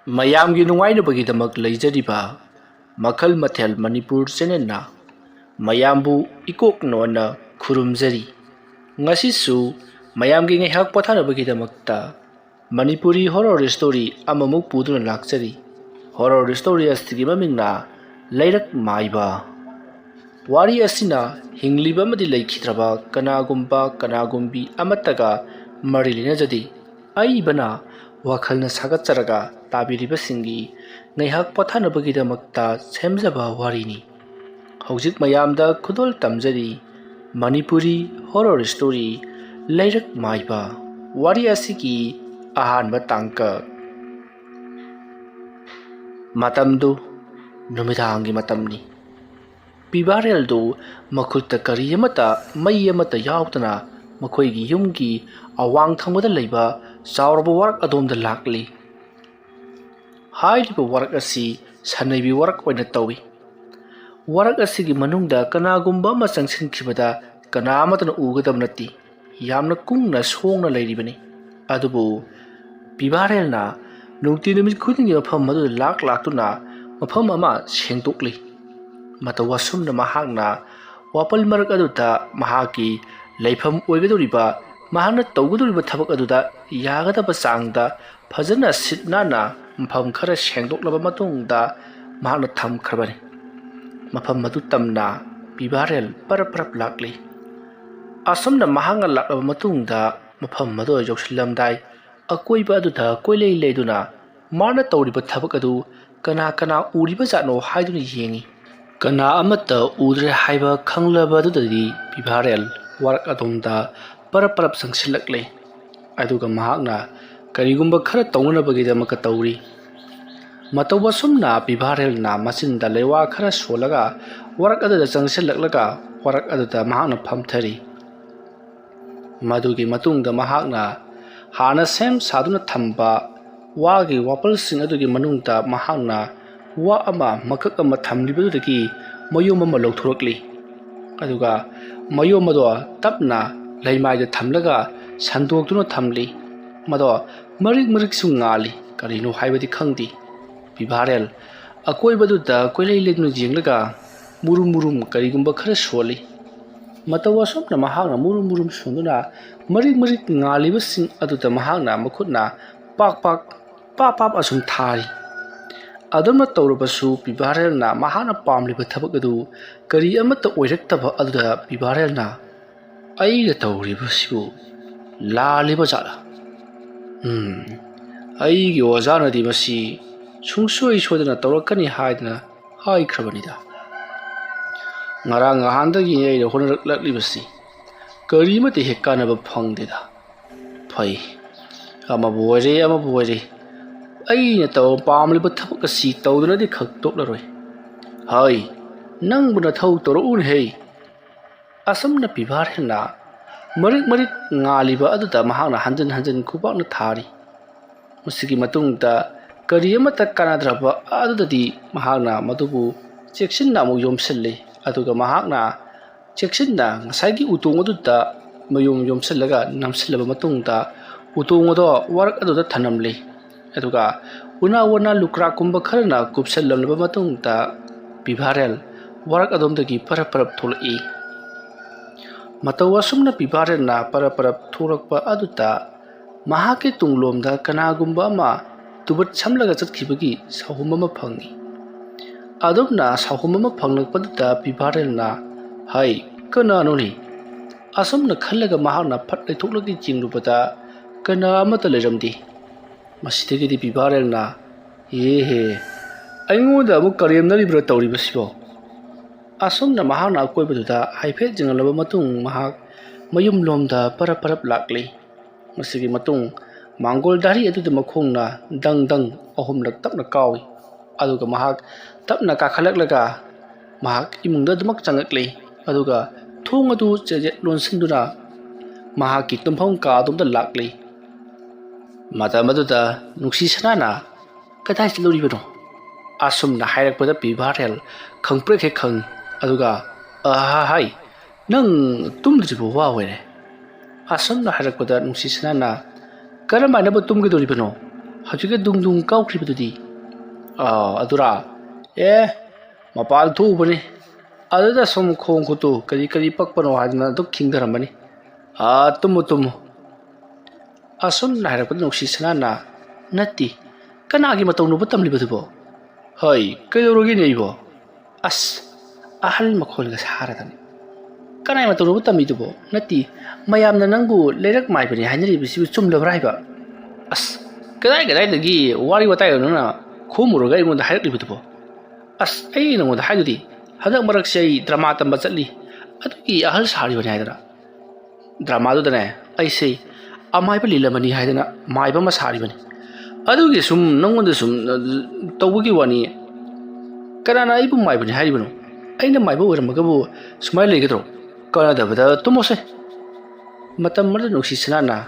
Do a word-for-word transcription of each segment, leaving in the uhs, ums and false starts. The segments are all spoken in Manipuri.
ꯃꯌꯥꯝꯒꯤ ꯅꯨꯡꯉꯥꯏꯅꯕꯒꯤꯗꯃꯛ ꯂꯩꯖꯔꯤꯕ ꯃꯈꯜ ꯃꯊꯦꯜ ꯃꯅꯤꯄꯨꯔ ꯆꯦꯅꯦꯜꯅ ꯃꯌꯥꯝꯕꯨ ꯏꯀꯣꯛ ꯅꯣꯟꯅ ꯈꯨꯔꯨꯝꯖꯔꯤ꯫ ꯉꯁꯤꯁꯨ ꯃꯌꯥꯝꯒꯤ ꯉꯥꯏꯍꯥꯛ ꯄꯣꯊꯥꯅꯕꯒꯤꯗꯃꯛꯇ ꯃꯅꯤꯄꯨꯔꯤ ꯍꯣꯔꯣꯔ ꯁ꯭ꯇꯣꯔꯤ ꯑꯃꯃꯨꯛ ꯄꯨꯗꯨꯅ ꯂꯥꯛꯆꯔꯤ꯫ ꯍꯣꯔꯣꯔ ꯁ꯭ꯇꯣꯔꯤ ꯑꯁꯤꯒꯤ ꯃꯃꯤꯡꯅ ꯂꯩꯔꯛ ꯃꯥꯏꯕ꯫ ꯋꯥꯔꯤ ꯑꯁꯤꯅ ꯍꯤꯡꯂꯤꯕ ꯑꯃꯗꯤ ꯂꯩꯈꯤꯗ꯭ꯔꯕ ꯀꯅꯥꯒꯨꯝꯕ ꯀꯅꯥꯒꯨꯝꯕꯤ ꯑꯃꯠꯇꯒ ꯃꯔꯤ ꯂꯩꯅꯖꯗꯦ꯫ ꯑꯏꯕꯅ ꯋꯥꯈꯜꯅ ꯁꯥꯒꯠꯆꯔꯒ ꯇꯥꯕꯤꯔꯤꯕꯁꯤꯡꯒꯤ ꯉꯥꯏꯍꯥꯛ ꯄꯣꯊꯥꯅꯕꯒꯤꯗꯃꯛꯇ ꯁꯦꯝꯖꯕ ꯋꯥꯔꯤꯅꯤ꯫ ꯍꯧꯖꯤꯛ ꯃꯌꯥꯝꯗ ꯈꯨꯗꯣꯜ ꯇꯝꯖꯔꯤ ꯃꯅꯤꯄꯨꯔꯤ ꯍꯣꯔꯣꯔ ꯁ꯭ꯇꯣꯔꯤ ꯂꯩꯔꯛ ꯃꯥꯏꯕ꯫ ꯋꯥꯔꯤ ꯑꯁꯤꯒꯤ ꯑꯍꯥꯟꯕ ꯇꯥꯡꯀꯛ꯫ ꯃꯇꯝꯗꯨ ꯅꯨꯃꯤꯗꯥꯡꯒꯤ ꯃꯇꯝꯅꯤ꯫ ꯄꯤꯕꯥꯔꯦꯜꯗꯨ ꯃꯈꯨꯠꯇ ꯀꯔꯤ ꯑꯃꯠꯇ, ꯃꯩ ꯑꯃꯠꯇ ꯌꯥꯎꯗꯅ ꯃꯈꯣꯏꯒꯤ ꯌꯨꯝꯒꯤ ꯑꯋꯥꯡ ꯊꯪꯕꯗ ꯂꯩꯕ ꯆꯥꯎꯔꯕ ꯋꯥꯔꯛ ꯑꯗꯣꯝꯗ ꯂꯥꯛꯂꯤ꯫ ꯍꯥꯏꯔꯤꯕ ꯋꯥꯔꯛ ꯑꯁꯤ ꯁꯟꯅꯩꯕꯤ ꯋꯥꯔꯛ ꯑꯣꯏꯅ ꯇꯧꯏ꯫ ꯋꯥꯔꯛ ꯑꯁꯤꯒꯤ ꯃꯅꯨꯡꯗ ꯀꯅꯥꯒꯨꯝꯕ ꯑꯃ ꯆꯪꯁꯤꯟꯈꯤꯕꯗ ꯀꯅꯥ ꯑꯃꯠꯇꯅ ꯎꯒꯗꯕ ꯅꯠꯇꯦ꯫ ꯌꯥꯝꯅ ꯀꯨꯡꯅ ꯁꯣꯡꯅ ꯂꯩꯔꯤꯕꯅꯤ꯫ ꯑꯗꯨꯕꯨ ꯄꯤꯕꯥꯔꯦꯜꯅ ꯅꯨꯡꯇꯤ ꯅꯨꯃꯤꯠ ꯈꯨꯗꯤꯡꯒꯤ ꯃꯐꯝ ꯑꯗꯨꯗ ꯂꯥꯛ ꯂꯥꯛꯇꯨꯅ ꯃꯐꯝ ꯑꯃ ꯁꯦꯡꯗꯣꯛꯂꯤ꯫ ꯃꯇꯧ ꯑꯁꯨꯝꯅ ꯃꯍꯥꯛꯅ ꯋꯥꯄꯜ ꯃꯔꯛ ꯑꯗꯨꯗ ꯃꯍꯥꯛꯀꯤ ꯂꯩꯐꯝ ꯑꯣꯏꯒꯗꯧꯔꯤꯕ, ꯃꯍꯥꯛꯅ ꯇꯧꯒꯗꯧꯔꯤꯕ ꯊꯕꯛ ꯑꯗꯨꯗ ꯌꯥꯒꯗꯕ ꯆꯥꯡꯗ ꯐꯖꯅ ꯁꯤꯠ ꯅꯥꯟꯅ ꯃꯐꯝ ꯈꯔ ꯁꯦꯡꯗꯣꯛꯂꯕ ꯃꯇꯨꯡꯗ ꯃꯍꯥꯛꯅ ꯊꯝꯈ꯭ꯔꯕꯅꯤ꯫ ꯃꯐꯝ ꯑꯗꯨ ꯇꯝꯅ ꯄꯤꯕꯥꯔꯦꯜ ꯄꯔꯞ ꯄꯔꯞ ꯂꯥꯛꯂꯤ꯫ ꯑꯁꯨꯝꯅ ꯃꯍꯥꯛꯅ ꯂꯥꯛꯂꯕ ꯃꯇꯨꯡꯗ ꯃꯐꯝ ꯑꯗꯨ ꯌꯧꯁꯤꯜꯂꯝꯗꯥꯏ ꯑꯀꯣꯏꯕ ꯑꯗꯨꯗ ꯀꯣꯏꯂꯩ ꯂꯩꯗꯨꯅ ꯃꯥꯅ ꯇꯧꯔꯤꯕ ꯊꯕꯛ ꯑꯗꯨ ꯀꯅꯥ ꯀꯅꯥ ꯎꯔꯤꯕ ꯖꯥꯠꯅꯣ ꯍꯥꯏꯗꯨꯅ ꯌꯦꯡꯏ꯫ ꯀꯅꯥ ꯑꯃꯠꯇ ꯎꯗ꯭ꯔꯦ ꯍꯥꯏꯕ ꯈꯪꯂꯕ ꯑꯗꯨꯗꯗꯤ ꯄꯤꯚꯥꯔꯦꯜ ꯋꯥꯔꯛ ꯑꯗꯣꯝꯗ ꯄꯔꯞ ꯄꯔꯞ ꯆꯪꯁꯤꯜꯂꯛꯂꯦ꯫ ꯑꯗꯨꯒ ꯃꯍꯥꯛꯅ ꯀꯔꯤꯒꯨꯝꯕ ꯈꯔ ꯇꯧꯅꯅꯕꯒꯤꯗꯃꯛꯇ ꯇꯧꯔꯤ꯫ ꯃꯇꯧ ꯑꯁꯨꯝꯅ ꯄꯤꯚꯥꯔꯦꯜꯅ ꯃꯆꯤꯟꯗ ꯂꯩꯋꯥ ꯈꯔ ꯁꯣꯜꯂꯒ ꯋꯥꯔꯛ ꯑꯗꯨꯗ ꯆꯪꯁꯤꯜꯂꯛꯂꯒ ꯋꯥꯔꯛ ꯑꯗꯨꯗ ꯃꯍꯥꯛꯅ ꯐꯝꯊꯔꯤ꯫ ꯃꯗꯨꯒꯤ ꯃꯇꯨꯡꯗ ꯃꯍꯥꯛꯅ ꯍꯥꯟꯅ ꯁꯦꯝ ꯁꯥꯗꯨꯅ ꯊꯝꯕ ꯋꯥꯒꯤ ꯋꯥꯄꯜꯁꯤꯡ ꯑꯗꯨꯒꯤ ꯃꯅꯨꯡꯗ ꯃꯍꯥꯛꯅ ꯋꯥ ꯑꯃ ꯃꯀꯛ ꯑꯃ ꯊꯝꯂꯤꯕꯗꯨꯗꯒꯤ ꯃꯌꯨꯝ ꯑꯃ ꯂꯧꯊꯣꯔꯛꯂꯤ꯫ ꯑꯗꯨꯒ ꯃꯌꯨꯝ ꯑꯗꯣ ꯇꯞꯅ ꯂꯩꯃꯥꯏꯗ ꯊꯝꯂꯒ ꯁꯟꯗꯣꯛꯇꯨꯅ ꯊꯝꯂꯤ꯫ ꯃꯗꯣ ꯃꯔꯤꯛ ꯃꯔꯤꯛꯁꯨ ꯉꯥꯜꯂꯤ꯫ ꯀꯔꯤꯅꯣ ꯍꯥꯏꯕꯗꯤ ꯈꯪꯗꯦ꯫ ꯚꯤꯚꯥꯔꯦꯜ ꯑꯀꯣꯏꯕꯗꯨꯗ ꯀꯣꯏꯂꯩ ꯂꯩꯗꯨꯅ ꯌꯦꯡꯂꯒ ꯃꯨꯔꯨꯝ ꯃꯨꯔꯨꯝ ꯀꯔꯤꯒꯨꯝꯕ ꯈꯔ ꯁꯣꯜꯂꯤ꯫ ꯃꯇꯧ ꯑꯁꯨꯝꯅ ꯃꯍꯥꯛꯅ ꯃꯨꯔꯨꯝ ꯃꯨꯔꯨꯝ ꯁꯣꯟꯗꯨꯅ ꯃꯔꯤꯛ ꯃꯔꯤꯛ ꯉꯥꯜꯂꯤꯕꯁꯤꯡ ꯑꯗꯨꯗ ꯃꯍꯥꯛꯅ ꯃꯈꯨꯠꯅ ꯄꯥꯛ ꯄꯥꯛ ꯄꯥꯞ ꯄꯥꯞ ꯑꯁꯨꯝ ꯊꯥꯔꯤ꯫ ꯑꯗꯨꯝꯅ ꯇꯧꯔꯕꯁꯨ ꯚꯤꯚꯥꯔꯦꯜꯅ ꯃꯍꯥꯛꯅ ꯄꯥꯝꯂꯤꯕ ꯊꯕꯛ ꯑꯗꯨ ꯀꯔꯤ ꯑꯃꯠꯇ ꯑꯣꯏꯔꯛꯇꯕ ꯑꯗꯨꯗ ꯚꯤꯚꯥꯔꯦꯜꯅ, "ꯑꯩꯅ ꯇꯧꯔꯤꯕꯁꯤꯕꯨ ꯂꯥꯜꯂꯤꯕ ꯖꯥꯠꯂ? ꯎꯝ, ꯑꯩꯒꯤ ꯑꯣꯖꯥꯅꯗꯤ ꯃꯁꯤ ꯁꯨꯡꯁꯣꯏ ꯁꯣꯏꯗꯅ ꯇꯧꯔꯛꯀꯅꯤ ꯍꯥꯏꯗꯅ ꯍꯥꯏꯈ꯭ꯔꯕꯅꯤꯗ꯫ ꯉꯔꯥꯡ ꯅꯍꯥꯟꯗꯒꯤ ꯑꯩꯅ ꯍꯣꯠꯅꯔꯛꯂꯛꯂꯤꯕꯁꯤ ꯀꯔꯤꯃꯠꯇ ꯍꯦꯛ ꯀꯥꯟꯅꯕ ꯐꯪꯗꯦꯗ꯫ ꯐꯩ, ꯑꯃꯕꯨ ꯑꯣꯏꯔꯦ, ꯑꯃꯕꯨ ꯑꯣꯏꯔꯦ, ꯑꯩꯅ ꯇꯧ-, ꯄꯥꯝꯂꯤꯕ ꯊꯕꯛ ꯑꯁꯤ ꯇꯧꯗꯨꯅꯗꯤ ꯈꯛ ꯇꯣꯛꯂꯔꯣꯏ꯫ ꯍꯩ, ꯅꯪꯕꯨ ꯅꯊꯧ ꯇꯧꯔꯛꯎꯅꯍꯦ!" ꯑꯁꯨꯝꯅ ꯚꯤꯚꯥꯔꯦꯜꯅ ꯃꯔꯤꯛ ꯃꯔꯤꯛ ꯉꯥꯜꯂꯤꯕ ꯑꯗꯨꯗ ꯃꯍꯥꯛꯅ ꯍꯟꯖꯤꯟ ꯍꯟꯖꯤꯟ ꯈꯨꯕꯥꯛꯅ ꯊꯥꯔꯤ꯫ ꯃꯁꯤꯒꯤ ꯃꯇꯨꯡꯗ ꯀꯔꯤ ꯑꯃꯠꯇ ꯀꯥꯟꯅꯗ꯭ꯔꯕ ꯑꯗꯨꯗꯗꯤ ꯃꯍꯥꯛꯅ ꯃꯗꯨꯕꯨ ꯆꯦꯛꯁꯤꯟꯅ ꯑꯃꯨꯛ ꯌꯣꯝꯁꯤꯜꯂꯤ, ꯑꯗꯨꯒ ꯃꯍꯥꯛꯅ ꯆꯦꯛꯁꯤꯟꯅ ꯉꯁꯥꯏꯒꯤ ꯎꯇꯣꯡ ꯑꯗꯨꯗ ꯃꯌꯨꯝ ꯌꯣꯝꯁꯤꯜꯂꯒ ꯅꯝꯁꯤꯜꯂꯕ ꯃꯇꯨꯡꯗ ꯎꯇꯣꯡ ꯑꯗꯣ ꯋꯥꯔꯛ ꯑꯗꯨꯗ ꯊꯅꯝꯂꯤ꯫ ꯑꯗꯨꯒ ꯎꯅꯥ ꯋꯥꯅꯥ ꯂꯨꯀ꯭ꯔꯥꯛꯀꯨꯝꯕ ꯈꯔꯅ ꯀꯨꯞꯁꯜꯂꯝꯂꯕ ꯃꯇꯨꯡꯗ ꯚꯤꯚꯥꯔꯦꯜ ꯋꯥꯔꯛ ꯑꯗꯣꯝꯗꯒꯤ ꯄꯔꯞ ꯄꯔꯞ ꯊꯣꯛꯂꯛꯏ꯫ ꯃꯇꯧ ꯑꯁꯨꯝꯅ ꯚꯤꯚꯥꯔꯦꯜꯅ ꯄꯔꯞ ꯄꯔꯞ ꯊꯣꯛꯂꯛꯄ ꯑꯗꯨꯗ ꯃꯍꯥꯛꯀꯤ ꯇꯨꯡꯂꯣꯝꯗ ꯀꯅꯥꯒꯨꯝꯕ ꯑꯃ ꯇꯨꯕꯠ ꯁꯝꯂꯒ ꯆꯠꯈꯤꯕꯒꯤ ꯁꯥꯍꯨꯝ ꯑꯃ ꯐꯪꯏ꯫ ꯑꯗꯨꯝꯅ ꯁꯥꯍꯨꯝ ꯑꯃ ꯐꯪꯂꯛꯄꯗꯨꯗ ꯚꯤꯚꯥꯔꯦꯜꯅ, "ꯍꯩ, ꯀꯅꯥꯅꯣꯅꯦ?" ꯑꯁꯨꯝꯅ ꯈꯜꯂꯒ ꯃꯍꯥꯛꯅ ꯐꯠ ꯂꯩꯊꯣꯛꯂꯒ ꯌꯦꯡꯂꯨꯕꯗ ꯀꯅꯥ ꯑꯃꯠꯇ ꯂꯩꯔꯝꯗꯦ꯫ ꯃꯁꯤꯗꯒꯤꯗꯤ ꯚꯤꯚꯥꯔꯦꯜꯅ, "ꯑꯦꯍꯦ, ꯑꯩꯉꯣꯟꯗ ꯑꯃꯨꯛ ꯀꯔꯦꯝꯅꯔꯤꯕ꯭ꯔꯥ ꯇꯧꯔꯤꯕꯁꯤꯕꯣ?" ꯑꯁꯨꯝꯅ ꯃꯍꯥꯛꯅ ꯑꯀꯣꯏꯕꯗꯨꯗ ꯍꯥꯏꯐꯦꯠ ꯌꯦꯡꯂꯕ ꯃꯇꯨꯡ ꯃꯍꯥꯛ ꯃꯌꯨꯝꯂꯣꯝꯗ ꯄꯔꯞ ꯄꯔꯞ ꯂꯥꯛꯂꯤ꯫ ꯃꯁꯤꯒꯤ ꯃꯇꯨꯡ ꯃꯥꯡꯒꯣꯜ ꯙꯥꯔꯤ ꯑꯗꯨꯗ ꯃꯈꯣꯡꯅ ꯗꯪ ꯗꯪ ꯑꯍꯨꯝꯂꯛ ꯇꯞꯅ ꯀꯥꯎꯏ꯫ ꯑꯗꯨꯒ ꯃꯍꯥꯛ ꯇꯞꯅ ꯀꯥꯈꯠꯂꯛꯂꯒ ꯃꯍꯥꯛ ꯏꯃꯨꯡꯗ ꯑꯗꯨꯃꯛ ꯆꯪꯂꯛꯂꯤ꯫ ꯑꯗꯨꯒ ꯊꯣꯡ ꯑꯗꯨ ꯆꯦꯖꯦꯠ ꯂꯣꯟꯁꯤꯟꯗꯨꯅ ꯃꯍꯥꯛꯀꯤ ꯇꯨꯝꯐꯝ ꯀꯥ ꯑꯗꯣꯝꯗ ꯂꯥꯛꯂꯤ꯫ ꯃꯇꯝ ꯑꯗꯨꯗ ꯅꯨꯡꯁꯤ ꯁꯅꯥꯅ, "ꯀꯗꯥꯏ ꯆꯠꯂꯨꯔꯤꯕꯅꯣ?" ꯑꯁꯨꯝꯅ ꯍꯥꯏꯔꯛꯄꯗ ꯚꯤꯚꯥꯔꯦꯜ ꯈꯪꯄ꯭ꯔꯦꯛ ꯍꯦꯛ ꯈꯪꯏ꯫ ꯑꯗꯨꯒ, "ꯑꯍꯥ ꯍꯥꯏ, ꯅꯪ ꯇꯨꯝꯗ꯭ꯔꯤꯕ ꯋꯥ ꯑꯣꯏꯔꯦ?" ꯑꯁꯨꯝꯅ ꯍꯥꯏꯔꯛꯄꯗ ꯅꯨꯡꯁꯤ ꯁꯅꯥꯅ, "ꯀꯔꯝꯍꯥꯏꯅꯕꯨ ꯇꯨꯝꯒꯗꯧꯔꯤꯕꯅꯣ? ꯍꯧꯖꯤꯛꯀ ꯗꯨꯡ ꯗꯨꯡ ꯀꯥꯎꯈ꯭ꯔꯤꯕꯗꯨꯗꯤ? ꯑꯥ, ꯑꯗꯨꯔꯥ? ꯑꯦ, ꯃꯄꯥꯟ ꯊꯣꯛꯎꯕꯅꯤ꯫ ꯑꯗꯨꯗ ꯁꯨꯝ ꯈꯣꯡ ꯈꯨꯠꯇꯨ ꯀꯔꯤ ꯀꯔꯤ ꯄꯛꯄꯅꯣ ꯍꯥꯏꯗꯅ ꯑꯗꯨꯝ ꯈꯤꯡꯊꯔꯝꯕꯅꯤ꯫ ꯑꯥ, ꯇꯨꯝꯃꯨ, ꯇꯨꯝꯃꯨ꯫ ꯑꯁꯨꯝꯅ ꯍꯥꯏꯔꯛꯄꯗ ꯅꯨꯡꯁꯤ ꯁꯅꯥꯅ, "ꯅꯠꯇꯦ, ꯀꯅꯥꯒꯤ ꯃꯇꯧꯅꯣꯕ ꯇꯝꯂꯤꯕꯗꯨꯕꯣ? ꯍꯩ, ꯀꯩꯗꯧꯔꯒꯦꯅꯦ ꯑꯩꯕꯣ? ꯑꯁ, ꯑꯍꯜ ꯃꯈꯣꯜꯒ ꯁꯥꯔꯗꯅ꯫ ꯀꯅꯥꯒꯤ ꯃꯇꯧꯅꯣꯕ ꯇꯝꯃꯤꯗꯨꯕꯣ? ꯅꯠꯇꯦ, ꯃꯌꯥꯝꯅ ꯅꯪꯕꯨ ꯂꯩꯔꯛ ꯃꯥꯏꯕꯅꯤ ꯍꯥꯏꯅꯔꯤꯕꯁꯤꯕꯨ ꯆꯨꯝꯂꯕ꯭ꯔꯥ ꯍꯥꯏꯕ? ꯑꯁ, ꯀꯗꯥꯏ ꯀꯗꯥꯏꯗꯒꯤ ꯋꯥꯔꯤ ꯋꯥꯇꯥꯏꯅꯣ ꯅꯪꯅ ꯈꯣꯝꯃꯨꯔꯒ ꯑꯩꯉꯣꯟꯗ ꯍꯥꯏꯔꯛꯂꯤꯕꯗꯨꯕꯣ? ꯑꯁ, ꯑꯩ ꯅꯉꯣꯟꯗ ꯍꯥꯏꯗꯨꯗꯤ, ꯍꯟꯗꯛ ꯃꯔꯛꯁꯦ ꯑꯩ ꯗ꯭ꯔꯃꯥ ꯇꯝꯕ ꯆꯠꯂꯤ, ꯑꯗꯨꯒꯤ ꯑꯍꯜ ꯁꯥꯔꯤꯕꯅꯤ ꯍꯥꯏꯗꯅ꯫ ꯗ꯭ꯔꯃꯥꯗꯨꯗꯅꯦ, ꯑꯩꯁꯦ ꯑꯃꯥꯏꯕ ꯂꯤꯂꯝꯃꯅꯤ ꯍꯥꯏꯗꯅ ꯃꯥꯏꯕ ꯑꯃ ꯁꯥꯔꯤꯕꯅꯤ꯫ ꯑꯗꯨꯒꯤ ꯁꯨꯝ ꯅꯪꯉꯣꯟꯗ ꯁꯨꯝ, ꯑ, ꯇꯧꯕꯒꯤ ꯋꯥꯅꯤ꯫ ꯀꯅꯥꯅ ꯑꯩꯕꯨ ꯃꯥꯏꯕꯅꯤ ꯍꯥꯏꯔꯤꯕꯅꯣ? ꯑꯩꯅ ꯃꯥꯏꯕ ꯑꯣꯏꯔꯝꯃꯒꯕꯨ ꯁꯨꯃꯥꯏꯅ ꯂꯩꯒꯗ꯭ꯔꯣ? ꯀꯥꯟꯅꯗꯕꯗ ꯇꯨꯝꯃꯣꯁꯦ꯫ ꯃꯇꯝ ꯑꯃꯗ ꯅꯨꯡꯁꯤ ꯁꯅꯥꯅ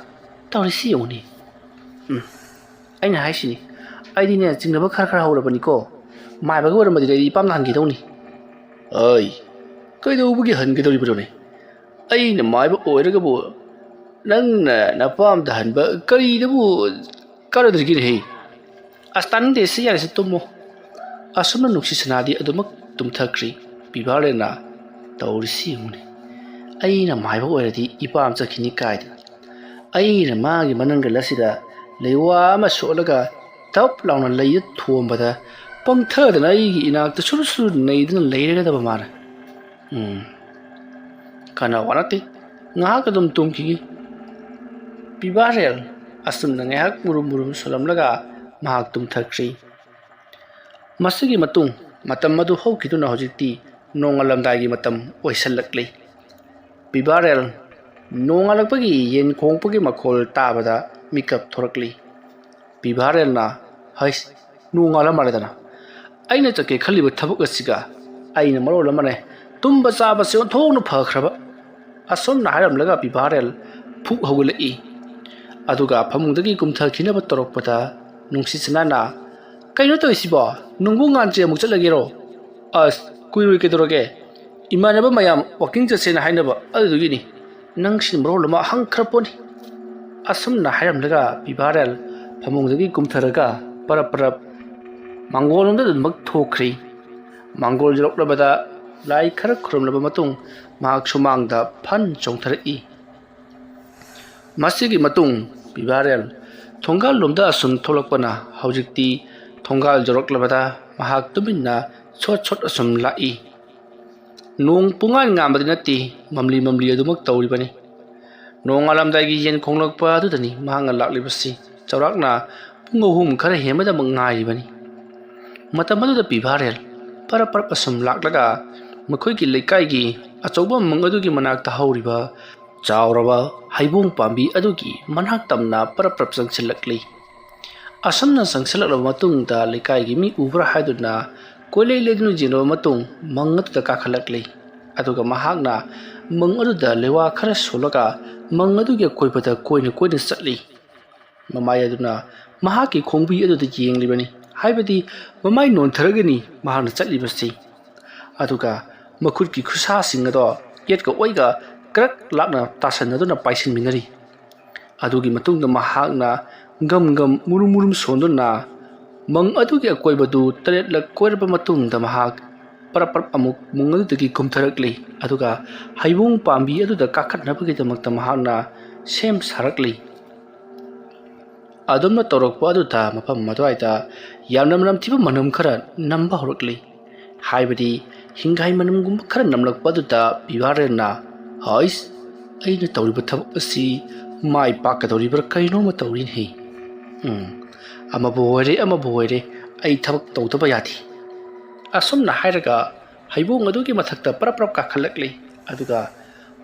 ꯇꯧꯔꯤꯁꯤ ꯌꯦꯡꯉꯨꯅꯦ꯫ ꯎꯝ, ꯑꯩꯅ ꯍꯥꯏꯁꯤꯅꯤ, ꯑꯩꯗꯤꯅꯦ ꯆꯤꯡꯅꯕ ꯈꯔ ꯈꯔ ꯍꯧꯔꯕꯅꯤꯀꯣ꯫ ꯃꯥꯏꯕꯒ ꯑꯣꯏꯔꯝꯃꯗꯤ ꯑꯩꯗꯤ ꯏꯄꯥꯝꯗ ꯍꯟꯈꯤꯗꯧꯅꯤ꯫ ꯑꯩ ꯀꯩꯗꯧꯕꯒꯤ ꯍꯟꯒꯗꯧꯔꯤꯕꯅꯣꯅꯦ? ꯑꯩꯅ ꯃꯥꯏꯕ ꯑꯣꯏꯔꯒꯕꯨ ꯅꯪꯅ ꯅꯄꯥꯝꯗ ꯍꯟꯕ ꯀꯔꯤꯗꯕꯨ ꯀꯥꯟꯅꯗ꯭ꯔꯤꯒꯦꯅꯦꯍꯦ? ꯑꯁ, ꯇꯥꯅꯤꯡꯗꯦ, ꯁꯤ ꯌꯥꯔꯦꯁꯦ, ꯇꯨꯝꯃꯣ꯫ ꯑꯁꯨꯝꯅ ꯅꯨꯡꯁꯤ ꯁꯅꯥꯗꯤ ꯑꯗꯨꯃꯛ ꯇꯨꯝꯊꯈ꯭ꯔꯤ꯫ ꯄꯤꯕꯥꯔꯦꯟꯅ ꯇꯧꯔꯤꯁꯤ ꯌꯦꯡꯉꯨꯅꯦ꯫ ꯑꯩꯅ ꯃꯥꯏꯕ ꯑꯣꯏꯔꯗꯤ ꯏꯄꯥꯝ ꯆꯠꯈꯤꯅꯤ ꯀꯥꯏꯗꯅ꯫ ꯑꯩꯅ ꯃꯥꯒꯤ ꯃꯅꯪꯒꯜ ꯑꯁꯤꯗ ꯂꯩꯋꯥ ꯑꯃ ꯁꯣꯠꯂꯒ ꯇꯞ ꯂꯥꯎꯅ ꯂꯩꯗ ꯊꯣꯝꯕꯗ ꯄꯪꯊꯗꯅ ꯑꯩꯒꯤ ꯏꯅꯥꯛꯇ ꯁꯨꯔꯨ ꯁꯨꯔꯨ ꯅꯩꯗꯨꯅ ꯂꯩꯔꯒꯗꯕ ꯃꯥꯅ꯫ ꯎꯝ, ꯀꯥꯟꯅꯕ ꯅꯠꯇꯦ꯫ ꯉꯥꯏꯍꯥꯛ ꯑꯗꯨꯝ ꯇꯨꯝꯈꯤꯒꯦ꯫ ꯄꯤꯕꯥꯔꯦꯜ ꯑꯁꯨꯝꯅ ꯉꯥꯏꯍꯥꯛ ꯃꯨꯔꯨꯝ ꯃꯨꯔꯨꯝ ꯁꯣꯜꯂꯝꯂꯒ ꯃꯍꯥꯛ ꯇꯨꯝꯊꯈ꯭ꯔꯤ꯫ ꯃꯁꯤꯒꯤ ꯃꯇꯨꯡ ꯃꯇꯝ ꯑꯗꯨ ꯍꯧꯈꯤꯗꯨꯅ ꯍꯧꯖꯤꯛꯇꯤ ꯅꯣꯡꯉꯥꯜꯂꯝꯗꯥꯏꯒꯤ ꯃꯇꯝ ꯑꯣꯏꯁꯜꯂꯛꯂꯤ꯫ ꯄꯤꯕꯥꯔꯦꯜ ꯅꯣꯡꯉꯥꯜꯂꯛꯄꯒꯤ ꯌꯦꯟ ꯈꯣꯡꯄꯒꯤ ꯃꯈꯣꯜ ꯇꯥꯕꯗ ꯃꯤꯀꯞ ꯊꯣꯔꯛꯂꯤ꯫ ꯄꯤꯕꯥꯔꯦꯜꯅ, "ꯍꯩꯁ, ꯅꯣꯡꯉꯥꯜꯂ ꯃꯥꯜꯂꯦꯗꯅ꯫ ꯑꯩꯅ ꯆꯠꯀꯦ ꯈꯜꯂꯤꯕ ꯊꯕꯛ ꯑꯁꯤꯒ ꯑꯩꯅ ꯃꯔꯣꯜ ꯑꯃꯅꯦ ꯇꯨꯝꯕ ꯆꯥꯕꯁꯦ ꯑꯣꯟꯊꯣꯛꯅ ꯐꯈ꯭ꯔꯕ"꯫ ꯑꯁꯨꯝꯅ ꯍꯥꯏꯔꯝꯂꯒ ꯄꯤꯕꯥꯔꯦꯜ ꯐꯨꯛ ꯍꯧꯒꯠꯂꯛꯏ꯫ ꯑꯗꯨꯒ ꯐꯃꯨꯡꯗꯒꯤ ꯀꯨꯝꯊꯈꯤꯅꯕ ꯇꯧꯔꯛꯄꯗ ꯅꯨꯡꯁꯤ ꯁꯅꯥꯅ, "ꯀꯩꯅꯣ ꯇꯧꯔꯤꯁꯤꯕꯣ? ꯅꯨꯡꯕꯨ ꯉꯥꯟꯇ꯭ꯔꯤ ꯑꯃꯨꯛ ꯆꯠꯂꯒꯦꯔꯣ? ꯑꯁ, ꯀꯨꯏꯔꯣꯏ ꯀꯩꯗꯧꯔꯒꯦ? ꯏꯃꯥꯟꯅꯕ ꯃꯌꯥꯝ ꯋꯥꯀꯤꯡ ꯆꯠꯁꯦꯅ ꯍꯥꯏꯅꯕ ꯑꯗꯨꯗꯨꯒꯤꯅꯤ꯫ ꯅꯪꯁꯤꯅ ꯃꯔꯣꯜ ꯑꯃ ꯑꯍꯪ ꯈꯔ ꯄꯣꯠꯅꯤ"꯫ ꯑꯁꯨꯝꯅ ꯍꯥꯏꯔꯝꯂꯒ ꯄꯤꯕꯥꯔꯦꯜ ꯐꯃꯨꯡꯗꯒꯤ ꯀꯨꯝꯊꯔꯒ ꯄꯔꯞ ꯄꯔꯞ ꯃꯥꯡꯒꯣꯜ ꯂꯣꯝꯗ ꯑꯗꯨꯃꯛ ꯊꯣꯛꯈ꯭ꯔꯤ꯫ ꯃꯥꯡꯒꯣꯜ ꯌꯧꯔꯛꯂꯕꯗ ꯂꯥꯏ ꯈꯔ ꯈꯨꯔꯨꯝꯂꯕ ꯃꯇꯨꯡ ꯃꯍꯥꯛ ꯁꯨꯃꯥꯡꯗ ꯐꯟ ꯆꯣꯡꯊꯔꯛꯏ꯫ ꯃꯁꯤꯒꯤ ꯃꯇꯨꯡ ꯄꯤꯕꯥꯔꯦꯜ ꯊꯣꯡꯒꯥꯜ ꯂꯣꯝꯗ ꯑꯁꯨꯝ ꯊꯣꯛꯂꯛꯄꯅ ꯍꯧꯖꯤꯛꯇꯤ ꯊꯣꯡꯒꯥꯜ ꯌꯧꯔꯛꯂꯕꯗ ꯃꯍꯥꯛ ꯇꯨꯃꯤꯟꯅ ꯁꯣꯠ ꯁꯣꯠ ꯑꯁꯨꯝ ꯂꯥꯛꯏ꯫ ꯅꯣꯡ ꯄꯨꯡꯉꯥꯟ ꯉꯥꯟꯕꯗꯤ ꯅꯠꯇꯦ, ꯃꯝꯂꯤ ꯃꯝꯂꯤ ꯑꯗꯨꯃꯛ ꯇꯧꯔꯤꯕꯅꯤ꯫ ꯅꯣꯡꯉꯥꯜꯂꯝꯗꯥꯏꯒꯤ ꯌꯦꯟ ꯈꯣꯡꯂꯛꯄ ꯑꯗꯨꯗꯅꯤ ꯃꯍꯥꯛꯅ ꯂꯥꯛꯂꯤꯕꯁꯤ꯫ ꯆꯥꯎꯔꯥꯛꯅ ꯄꯨꯡ ꯑꯍꯨꯝ ꯈꯔ ꯍꯦꯟꯕꯗꯃꯛ ꯉꯥꯏꯔꯤꯕꯅꯤ꯫ ꯃꯇꯝ ꯑꯗꯨꯗ ꯄꯤꯕꯥꯔꯦꯜ ꯄꯔꯞ ꯄꯔꯞ ꯑꯁꯨꯝ ꯂꯥꯛꯂꯒ ꯃꯈꯣꯏꯒꯤ ꯂꯩꯀꯥꯏꯒꯤ ꯑꯆꯧꯕ ꯃꯪ ꯑꯗꯨꯒꯤ ꯃꯅꯥꯛꯇ ꯍꯧꯔꯤꯕ ꯆꯥꯎꯔꯕ ꯍꯩꯕꯣꯡ ꯄꯥꯝꯕꯤ ꯑꯗꯨꯒꯤ ꯃꯅꯥꯛ ꯇꯝꯅ ꯄꯔꯞ ꯄꯔꯞ ꯆꯪꯁꯤꯜꯂꯛꯂꯤ꯫ ꯑꯁꯨꯝꯅ ꯆꯪꯁꯤꯜꯂꯛꯂꯕ ꯃꯇꯨꯡꯗ ꯂꯩꯀꯥꯏꯒꯤ ꯃꯤ ꯎꯕ꯭ꯔꯥ ꯍꯥꯏꯗꯨꯅ ꯀꯣꯏꯂꯩ ꯂꯩꯗꯨꯅ ꯌꯦꯡꯂꯕ ꯃꯇꯨꯡ ꯃꯪ ꯑꯗꯨꯗ ꯀꯥꯈꯠꯂꯛꯂꯤ꯫ ꯑꯗꯨꯒ ꯃꯍꯥꯛꯅ ꯃꯪ ꯑꯗꯨꯗ ꯂꯩꯋꯥ ꯈꯔ ꯁꯣꯜꯂꯒ ꯃꯪ ꯑꯗꯨꯒꯤ ꯑꯀꯣꯏꯕꯗ ꯀꯣꯏꯅ ꯀꯣꯏꯅ ꯆꯠꯂꯤ꯫ ꯃꯃꯥꯏ ꯑꯗꯨꯅ ꯃꯍꯥꯛꯀꯤ ꯈꯣꯡꯕꯤ ꯑꯗꯨꯗ ꯌꯦꯡꯂꯤꯕꯅꯤ, ꯍꯥꯏꯕꯗꯤ ꯃꯃꯥꯏ ꯅꯣꯟꯊꯔꯒꯅꯤ ꯃꯍꯥꯛꯅ ꯆꯠꯂꯤꯕꯁꯤ꯫ ꯑꯗꯨꯒ ꯃꯈꯨꯠꯀꯤ ꯈꯨꯠꯁꯥꯁꯤꯡ ꯑꯗꯣ ꯌꯦꯠꯀ ꯑꯣꯏꯒ ꯀ꯭ꯔꯛ ꯂꯥꯛꯅ ꯇꯥꯁꯟꯅꯗꯨꯅ ꯄꯥꯏꯁꯤꯟꯃꯤꯟꯅꯔꯤ꯫ ꯑꯗꯨꯒꯤ ꯃꯇꯨꯡꯗ ꯃꯍꯥꯛꯅ ꯒꯝ ꯒꯝ ꯃꯨꯔꯨꯝ ꯃꯨꯔꯨꯝ ꯁꯣꯟꯗꯨꯅ ꯃꯪ ꯑꯗꯨꯒꯤ ꯑꯀꯣꯏꯕꯗꯨ ꯇꯔꯦꯠꯂꯛ ꯀꯣꯏꯔꯕ ꯃꯇꯨꯡꯗ ꯃꯍꯥꯛ ꯄꯔꯞ ꯄꯔꯞ ꯑꯃꯨꯛ ꯃꯪ ꯑꯗꯨꯗꯒꯤ ꯀꯨꯝꯊꯔꯛꯂꯤ꯫ ꯑꯗꯨꯒ ꯍꯩꯕꯣꯡ ꯄꯥꯝꯕꯤ ꯑꯗꯨꯗ ꯀꯥꯈꯠꯅꯕꯒꯤꯗꯃꯛꯇ ꯃꯍꯥꯛꯅ ꯁꯦꯝ ꯁꯥꯔꯛꯂꯤ꯫ ꯑꯗꯨꯝꯅ ꯇꯧꯔꯛꯄ ꯑꯗꯨꯗ ꯃꯐꯝ ꯑꯗꯨꯋꯥꯏꯗ ꯌꯥꯝꯅ ꯅꯝꯊꯤꯕ ꯃꯅꯝ ꯈꯔ ꯅꯝꯕ ꯍꯧꯔꯛꯂꯤ꯫ ꯍꯥꯏꯕꯗꯤ ꯍꯤꯡꯒꯥꯏ ꯃꯅꯝꯒꯨꯝꯕ ꯈꯔ ꯅꯝꯂꯛꯄ ꯑꯗꯨꯗ ꯄꯤꯕꯥꯔꯦꯜꯅ, "ꯍꯩꯁ, ꯑꯩꯅ ꯇꯧꯔꯤꯕ ꯊꯕꯛ ꯑꯁꯤ ꯃꯥꯏ ꯄꯥꯛꯀꯗꯧꯔꯤꯕ꯭ꯔꯥ ꯀꯩꯅꯣꯝꯃ ꯇꯧꯔꯤꯅꯦ꯫ ꯎꯝ, ꯑꯃꯕꯨ ꯑꯣꯏꯔꯦ, ꯑꯃꯕꯨ ꯑꯣꯏꯔꯦ, ꯑꯩ ꯊꯕꯛ ꯇꯧꯗꯕ ꯌꯥꯗꯦ"꯫ ꯑꯁꯨꯝꯅ ꯍꯥꯏꯔꯒ ꯍꯩꯕꯣꯡ ꯑꯗꯨꯒꯤ ꯃꯊꯛꯇ ꯄꯔꯞ ꯄꯔꯞ ꯀꯥꯈꯠꯂꯛꯂꯤ꯫ ꯑꯗꯨꯒ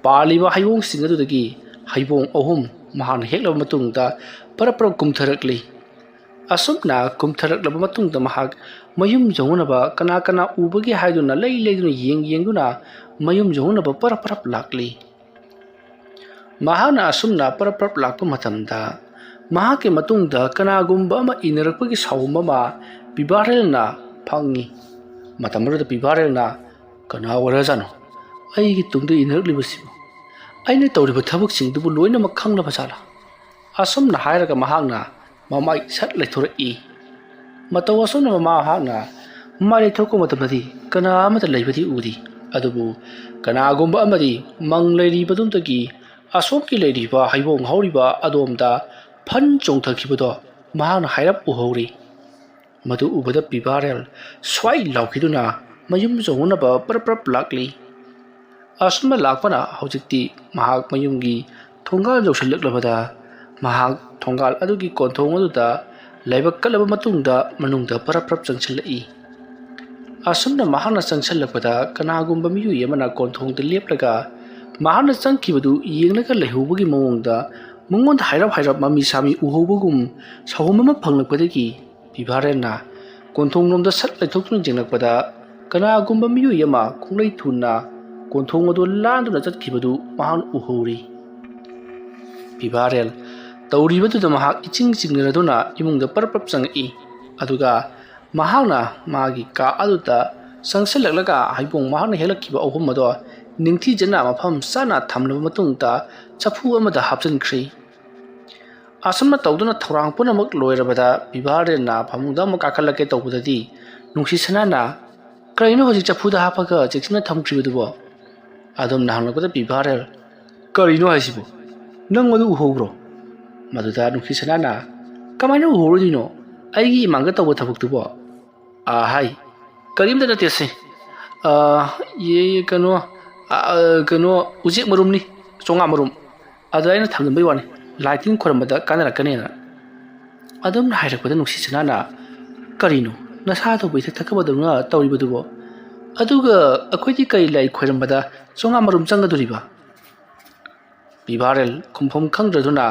ꯄꯥꯜꯂꯤꯕ ꯍꯩꯕꯣꯡꯁꯤꯡ ꯑꯗꯨꯗꯒꯤ ꯍꯩꯕꯣꯡ ꯑꯍꯨꯝ ꯃꯍꯥꯛꯅ ꯍꯦꯛꯂꯕ ꯃꯇꯨꯡꯗ ꯄꯔꯞ ꯄꯔꯞ ꯀꯨꯝꯊꯔꯛꯂꯤ꯫ ꯑꯁꯨꯝꯅ ꯀꯨꯝꯊꯔꯛꯂꯕ ꯃꯇꯨꯡꯗ ꯃꯍꯥꯛ ꯃꯌꯨꯝ ꯌꯧꯅꯅꯕ ꯀꯅꯥ ꯀꯅꯥ ꯎꯕꯒꯦ ꯍꯥꯏꯗꯨꯅ ꯂꯩ ꯂꯩꯗꯨꯅ ꯌꯦꯡ ꯌꯦꯡꯗꯨꯅ ꯃꯌꯨꯝ ꯌꯧꯅꯅꯕ ꯄꯔꯞ ꯄꯔꯞ ꯂꯥꯛꯂꯤ꯫ ꯃꯍꯥꯛꯅ ꯑꯁꯨꯝꯅ ꯄꯔꯞ ꯄꯔꯞ ꯂꯥꯛꯄ ꯃꯇꯝꯗ ꯃꯍꯥꯛꯀꯤ ꯃꯇꯨꯡꯗ ꯀꯅꯥꯒꯨꯝꯕ ꯑꯃ ꯏꯟꯅꯔꯛꯄꯒꯤ ꯁꯥꯎꯝ ꯑꯃ ꯄꯤꯕꯥꯔꯦꯜꯅ ꯐꯪꯉꯤ꯫ ꯃꯇꯝ ꯑꯗꯨꯗ ꯄꯤꯕꯥꯔꯦꯜꯅ, "ꯀꯅꯥ ꯑꯣꯏꯔꯖꯥꯠꯅꯣ ꯑꯩꯒꯤ ꯇꯨꯡꯗ ꯏꯟꯅꯔꯛꯂꯤꯕꯁꯤꯕꯨ? ꯑꯩꯅ ꯇꯧꯔꯤꯕ ꯊꯕꯛꯁꯤꯡꯗꯨꯕꯨ ꯂꯣꯏꯅꯃꯛ ꯈꯪꯂꯕ ꯖꯥꯠꯂꯥ?" ꯑꯁꯨꯝꯅ ꯍꯥꯏꯔꯒ ꯃꯍꯥꯛꯅ ꯃꯃꯥꯏ ꯁꯠ ꯂꯩꯊꯣꯔꯛꯏ꯫ ꯃꯇꯧ ꯑꯁꯨꯝꯅ ꯃꯍꯥꯛꯅ ꯃꯃꯥꯏ ꯂꯩꯊꯣꯔꯛꯄ ꯃꯇꯝꯗꯗꯤ ꯀꯅꯥ ꯑꯃꯠꯇ ꯂꯩꯕꯗꯤ ꯎꯗꯦ꯫ ꯑꯗꯨꯕꯨ ꯀꯅꯥꯒꯨꯝꯕ ꯑꯃꯗꯤ ꯃꯪ ꯂꯩꯔꯤꯕꯗꯨꯗꯒꯤ ꯑꯁꯣꯝꯒꯤ ꯂꯩꯔꯤꯕ ꯍꯩꯕꯣꯡ ꯍꯧꯔꯤꯕ ꯑꯗꯣꯝꯗ ꯐꯟ ꯆꯣꯡꯊꯈꯤꯕꯗꯣ ꯃꯍꯥꯛꯅ ꯍꯥꯏꯔꯞ ꯎꯍꯧꯔꯤ꯫ ꯃꯗꯨ ꯎꯕꯗ ꯄꯤꯚꯥꯔꯦꯜ ꯁ꯭ꯋꯥꯏ ꯂꯥꯎꯈꯤꯗꯨꯅ ꯃꯌꯨꯝ ꯆꯪꯅꯅꯕ ꯄ꯭ꯔꯞ ꯄ꯭ꯔꯞ ꯂꯥꯛꯂꯤ꯫ ꯑꯁꯨꯝꯅ ꯂꯥꯛꯄꯅ ꯍꯧꯖꯤꯛꯇꯤ ꯃꯍꯥꯛ ꯃꯌꯨꯝꯒꯤ ꯊꯣꯡꯒꯥꯜ ꯌꯧꯁꯤꯜꯂꯛꯂꯕꯗ ꯃꯍꯥꯛ ꯊꯣꯡꯒꯥꯜ ꯑꯗꯨꯒꯤ ꯀꯣꯟꯊꯣꯡ ꯑꯗꯨꯗ ꯂꯥꯏꯕꯛ ꯀꯠꯂꯕ ꯃꯇꯨꯡꯗ ꯃꯅꯨꯡꯗ ꯄ꯭ꯔꯞ ꯄ꯭ꯔꯞ ꯆꯪꯁꯤꯜꯂꯛꯏ꯫ ꯑꯁꯨꯝꯅ ꯃꯍꯥꯛꯅ ꯆꯪꯁꯤꯜꯂꯛꯄꯗ ꯀꯅꯥꯒꯨꯝꯕ ꯃꯤꯑꯣꯏ ꯑꯃꯅ ꯀꯣꯟꯊꯣꯡꯗ ꯂꯦꯞꯂꯒ ꯃꯍꯥꯛꯅ ꯆꯪꯈꯤꯕꯗꯨ ꯌꯦꯡꯂꯒ ꯂꯩꯍꯧꯕꯒꯤ ꯃꯑꯣꯡꯗ ꯃꯉꯣꯟꯗ ꯍꯥꯏꯔꯞ ꯍꯥꯏꯔꯞ ꯃꯃꯤ ꯁꯥꯃꯤ ꯎꯍꯧꯕꯒꯨꯝ ꯁꯥꯎꯍꯨꯝ ꯑꯃ ꯐꯪꯂꯛꯄꯗꯒꯤ ꯄꯤꯚꯥꯔꯦꯜꯅ ꯀꯣꯟꯊꯣꯡꯂꯣꯝꯗ ꯁꯠ ꯂꯩꯊꯣꯛꯇꯨꯅ ꯌꯦꯡꯂꯛꯄꯗ ꯀꯅꯥꯒꯨꯝꯕ ꯃꯤꯑꯣꯏ ꯑꯃ ꯈꯣꯡꯂꯩ ꯊꯨꯅ ꯀꯣꯟꯊꯣꯡ ꯑꯗꯨ ꯂꯥꯟꯗꯨꯅ ꯆꯠꯈꯤꯕꯗꯨ ꯃꯍꯥꯛꯅ ꯎꯍꯧꯔꯤ꯫ ꯄꯤꯚꯥꯔꯦꯜ ꯇꯧꯔꯤꯕꯗꯨꯗ ꯃꯍꯥꯛ ꯏꯆꯤꯡ ꯆꯤꯡꯅꯔꯗꯨꯅ ꯏꯃꯨꯡꯗ ꯄꯔꯞ ꯄꯔꯞ ꯆꯪꯉꯛꯏ꯫ ꯑꯗꯨꯒ ꯃꯍꯥꯛꯅ ꯃꯥꯒꯤ ꯀꯥ ꯑꯗꯨꯗ ꯆꯪꯁꯤꯜꯂꯛꯂꯒ ꯍꯩꯕꯣꯡ ꯃꯍꯥꯛꯅ ꯍꯦꯛꯂꯛꯈꯤꯕ ꯑꯍꯨꯝ ꯑꯗꯣ ꯅꯤꯡꯊꯤꯖꯅ ꯃꯐꯝ ꯆꯥꯅ ꯊꯝꯂꯕ ꯃꯇꯨꯡꯗ ꯆꯐꯨ ꯑꯃꯗ ꯍꯥꯞꯆꯤꯟꯈ꯭ꯔꯤ꯫ ꯑꯁꯨꯝꯅ ꯇꯧꯗꯨꯅ ꯊꯧꯔꯥꯡ ꯄꯨꯝꯅꯃꯛ ꯂꯣꯏꯔꯕꯗ ꯄꯤꯚꯥꯔꯦꯜꯅ ꯐꯃꯨꯡꯗ ꯑꯃꯨꯛ ꯀꯥꯈꯠꯂꯛꯀꯦ ꯇꯧꯕꯗꯗꯤ ꯅꯨꯡꯁꯤ ꯁꯅꯥꯅ, "ꯀꯔꯤꯅꯣ ꯍꯧꯖꯤꯛ ꯆꯐꯨꯗ ꯍꯥꯞꯄꯒ ꯆꯦꯛꯁꯤꯟꯅ ꯊꯝꯈ꯭ꯔꯤꯕꯗꯨꯕꯣ?" ꯑꯗꯣꯝꯅ ꯍꯪꯂꯛꯄꯗ ꯄꯤꯚꯥꯔꯦꯜ, "ꯀꯔꯤꯅꯣ ꯍꯥꯏꯁꯤꯕꯣ? ꯅꯪ ꯑꯗꯨ ꯎꯍꯧꯕ꯭ꯔꯣ?" ꯃꯗꯨꯗ ꯅꯨꯡꯁꯤ ꯁꯅꯥꯅ, "ꯀꯃꯥꯏꯅ ꯎꯍꯧꯔꯣꯏꯗꯣꯏꯅꯣ? ꯑꯩꯒꯤ ꯏꯃꯥꯡꯗ ꯇꯧꯕ ꯊꯕꯛꯇꯨꯕꯣ?" "ꯑꯥ, ꯍꯥꯏ, ꯀꯔꯤꯝꯇ ꯅꯠꯇꯦꯁꯦ꯫ ꯑꯥ, ꯌꯦ, ꯀꯩꯅꯣ, ꯑꯥ, ꯀꯩꯅꯣ, ꯎꯆꯦꯛ ꯃꯔꯨꯝꯅꯤ, ꯆꯣꯉꯥ ꯃꯔꯨꯝ꯫ ꯑꯗ ꯑꯩꯅ ꯊꯝꯖꯤꯟꯕꯩ ꯋꯥꯅꯤ, ꯂꯥꯏ ꯇꯤꯟ ꯈꯣꯏꯔꯝꯕꯗ ꯀꯥꯟꯅꯔꯛꯀꯅꯦꯅ꯫" ꯑꯗꯨꯝꯅ ꯍꯥꯏꯔꯛꯄꯗ ꯅꯨꯡꯁꯤ ꯁꯅꯥꯅ, "ꯀꯔꯤꯅꯣ, ꯅꯁꯥꯗꯨꯕꯨ ꯏꯊꯛ ꯊꯛꯀꯕꯗꯧꯅ ꯇꯧꯔꯤꯕꯗꯨꯕꯣ? ꯑꯗꯨꯒ ꯑꯩꯈꯣꯏꯗꯤ ꯀꯔꯤ ꯂꯥꯏ ꯈꯣꯏꯔꯝꯕꯗ ꯆꯣꯉꯥ ꯃꯔꯨꯝ ꯆꯪꯒꯗꯣꯔꯤꯕ?" ꯄꯤꯚꯥꯔꯦꯜ ꯈꯨꯝꯐꯝ ꯈꯪꯗ꯭ꯔꯗꯨꯅ,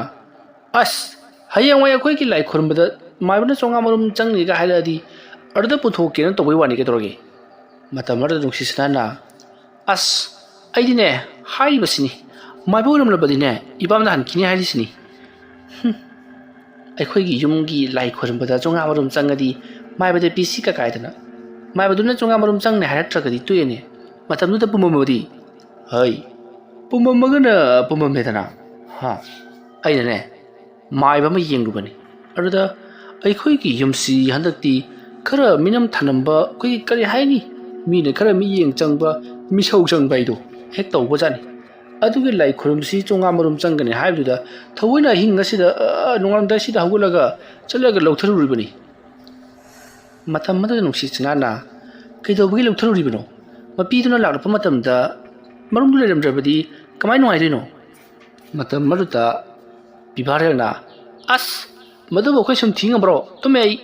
"ꯑꯁ, ꯍꯌꯦꯡꯋꯥꯏ ꯑꯩꯈꯣꯏꯒꯤ ꯂꯥꯏ ꯈꯨꯔꯨꯝꯕꯗ ꯃꯥꯏꯕꯅ ꯆꯣꯉꯥ ꯃꯔꯨꯝ ꯆꯪꯅꯤꯒ ꯍꯥꯏꯔꯛꯑꯗꯤ ꯑꯗꯨꯗ ꯄꯨꯊꯣꯛꯀꯦꯅ ꯇꯧꯕꯩ ꯋꯥꯅꯤ, ꯀꯩꯗꯧꯔꯒꯦ?" ꯃꯇꯝ ꯑꯃꯗ ꯅꯨꯡꯁꯤ ꯁꯅꯥꯅ, "ꯑꯁ, ꯑꯩꯗꯤꯅꯦ, ꯍꯥꯏꯔꯤꯕꯁꯤꯅꯤ, ꯃꯥꯏꯕ ꯑꯣꯏꯔꯝꯂꯕꯗꯤꯅꯦ, ꯏꯄꯥꯝꯗ ꯍꯟꯈꯤꯅꯤ ꯍꯥꯏꯔꯤꯁꯤꯅꯤ꯫ ꯍꯨꯝ, ꯑꯩꯈꯣꯏꯒꯤ ꯌꯨꯝꯒꯤ ꯂꯥꯏ ꯈꯣꯏꯔꯝꯕꯗ ꯆꯣꯉꯥ ꯃꯔꯨꯝ ꯆꯪꯉꯗꯤ ꯃꯥꯏꯕꯗ ꯄꯤꯁꯤ ꯀꯀꯥꯏꯗꯅ, ꯃꯥꯏꯕꯗꯨꯅ ꯆꯣꯉꯥ ꯃꯔꯨꯝ ꯆꯪꯅꯤ ꯍꯥꯏꯔꯛꯇ꯭ꯔꯒꯗꯤ ꯇꯣꯛꯑꯦꯅꯦ꯫ ꯃꯇꯝꯗꯨꯗ ꯄꯨꯝꯃꯝꯃꯕꯗꯤ?" "ꯍꯩ, ꯄꯨꯝꯃꯝꯃꯒꯅ ꯄꯨꯝꯃꯝꯃꯦꯗꯅ꯫ ꯍꯥ, ꯑꯩꯅꯅꯦ, ꯃꯥꯏꯕ ꯑꯃ ꯌꯦꯡꯂꯨꯕꯅꯤ꯫ ꯑꯗꯨꯗ ꯑꯩꯈꯣꯏꯒꯤ ꯌꯨꯝꯁꯤ ꯍꯟꯗꯛꯇꯤ ꯈꯔ ꯃꯤꯅꯝ ꯊꯅꯝꯕ, ꯑꯩꯈꯣꯏꯒꯤ ꯀꯔꯤ ꯍꯥꯏꯅꯤ, ꯃꯤꯅ ꯈꯔ ꯃꯤꯠꯌꯦꯡ ꯆꯪꯕ, ꯃꯤꯁꯧ ꯆꯪꯕ ꯍꯥꯏꯗꯣ ꯍꯦꯛ ꯇꯧꯕꯖꯥꯠꯅꯤ꯫ ꯑꯗꯨꯒꯤ ꯂꯥꯏ ꯈꯨꯔꯨꯝꯁꯤ ꯆꯣꯡꯉꯥ ꯃꯔꯨꯝ ꯆꯪꯒꯅꯤ ꯍꯥꯏꯕꯗꯨꯗ ꯊꯑꯣꯏꯅ ꯑꯍꯤꯡ ꯑꯁꯤꯗ, ꯑ, ꯅꯣꯡꯉꯥꯜꯂꯝꯗꯥꯏꯁꯤꯗ ꯍꯧꯒꯠꯂꯒ ꯆꯠꯂꯒ ꯂꯧꯊꯔꯨꯔꯤꯕꯅꯤ꯫ ꯃꯇꯝ ꯑꯗꯨꯗ ꯅꯨꯡꯁꯤ ꯁꯅꯥꯅ, "ꯀꯩꯗꯧꯕꯒꯤ ꯂꯧꯊꯔꯨꯔꯤꯕꯅꯣ? ꯃꯄꯤꯗꯨꯅ ꯂꯥꯛꯂꯛꯄ ꯃꯇꯝꯗ ꯃꯔꯨꯝꯗꯨ ꯂꯩꯔꯝꯗ꯭ꯔꯕꯗꯤ ꯀꯃꯥꯏ ꯅꯨꯡꯉꯥꯏꯗꯣꯏꯅꯣ?" ꯃꯇꯝ ꯑꯗꯨꯗ ꯄꯤꯕꯥꯔꯦꯜꯅ, "ꯑꯁ, ꯃꯗꯨꯕꯨ ꯑꯩꯈꯣꯏ ꯁꯨꯝ ꯊꯤꯡꯉꯕ꯭ꯔꯣ? ꯇꯨꯝꯃꯦ ꯑꯩ!"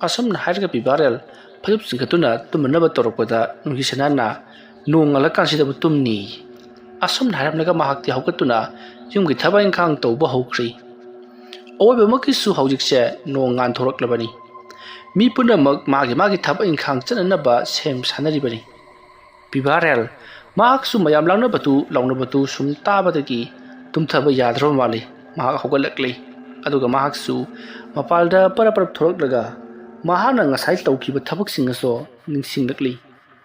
ꯑꯁꯨꯝꯅ ꯍꯥꯏꯔꯒ ꯄꯤꯕꯥꯔꯦꯜ ꯐꯩꯖꯨꯞ ꯆꯤꯡꯈꯠꯇꯨꯅ ꯇꯨꯝꯅꯅꯕ ꯇꯧꯔꯛꯄꯗ ꯅꯨꯡꯁꯤ ꯁꯅꯥꯅ, "ꯅꯣꯡ ꯉꯥꯜꯂꯀꯥꯟꯁꯤꯗꯕꯨ ꯇꯨꯝꯅꯤ?" ꯑꯁꯨꯝꯅ ꯍꯥꯏꯔꯝꯂꯒ ꯃꯍꯥꯛꯇꯤ ꯍꯧꯒꯠꯇꯨꯅ ꯌꯨꯝꯒꯤ ꯊꯕꯛ ꯏꯪꯈꯥꯡ ꯇꯧꯕ ꯍꯧꯈ꯭ꯔꯦ꯫ ꯑꯋꯣꯏꯕꯃꯛꯀꯤꯁꯨ ꯍꯧꯖꯤꯛꯁꯦ ꯅꯣꯡ ꯉꯥꯟꯊꯣꯔꯛꯂꯕꯅꯤ꯫ ꯃꯤ ꯄꯨꯝꯅꯃꯛ ꯃꯥꯒꯤ ꯃꯥꯒꯤ ꯊꯕꯛ ꯏꯪꯈꯥꯡ ꯆꯠꯅꯅꯕ ꯁꯦꯝ ꯁꯥꯅꯔꯤꯕꯅꯤ꯫ ꯄꯤꯕꯥꯔꯦꯜ, ꯃꯍꯥꯛꯁꯨ ꯃꯌꯥꯝ ꯂꯥꯡꯅꯕꯗꯨ ꯂꯥꯎꯅꯕꯗꯨ ꯁꯨꯝ ꯇꯥꯕꯗꯒꯤ ꯇꯨꯝꯊꯕ ꯌꯥꯗ꯭ꯔꯕ ꯃꯥꯜꯂꯤ꯫ ꯃꯍꯥꯛ ꯍꯧꯒꯠꯂꯛꯂꯦ꯫ ꯑꯗꯨꯒ ꯃꯍꯥꯛꯁꯨ ꯃꯄꯥꯜꯗ ꯄꯔꯞ ꯄꯔꯞ ꯊꯣꯔꯛꯂꯒ ꯃꯍꯥꯛꯅ ꯉꯁꯥꯏ ꯇꯧꯈꯤꯕ ꯊꯕꯛꯁꯤꯡ ꯑꯁꯨ ꯅꯤꯡꯁꯤꯡꯂꯛꯂꯤ꯫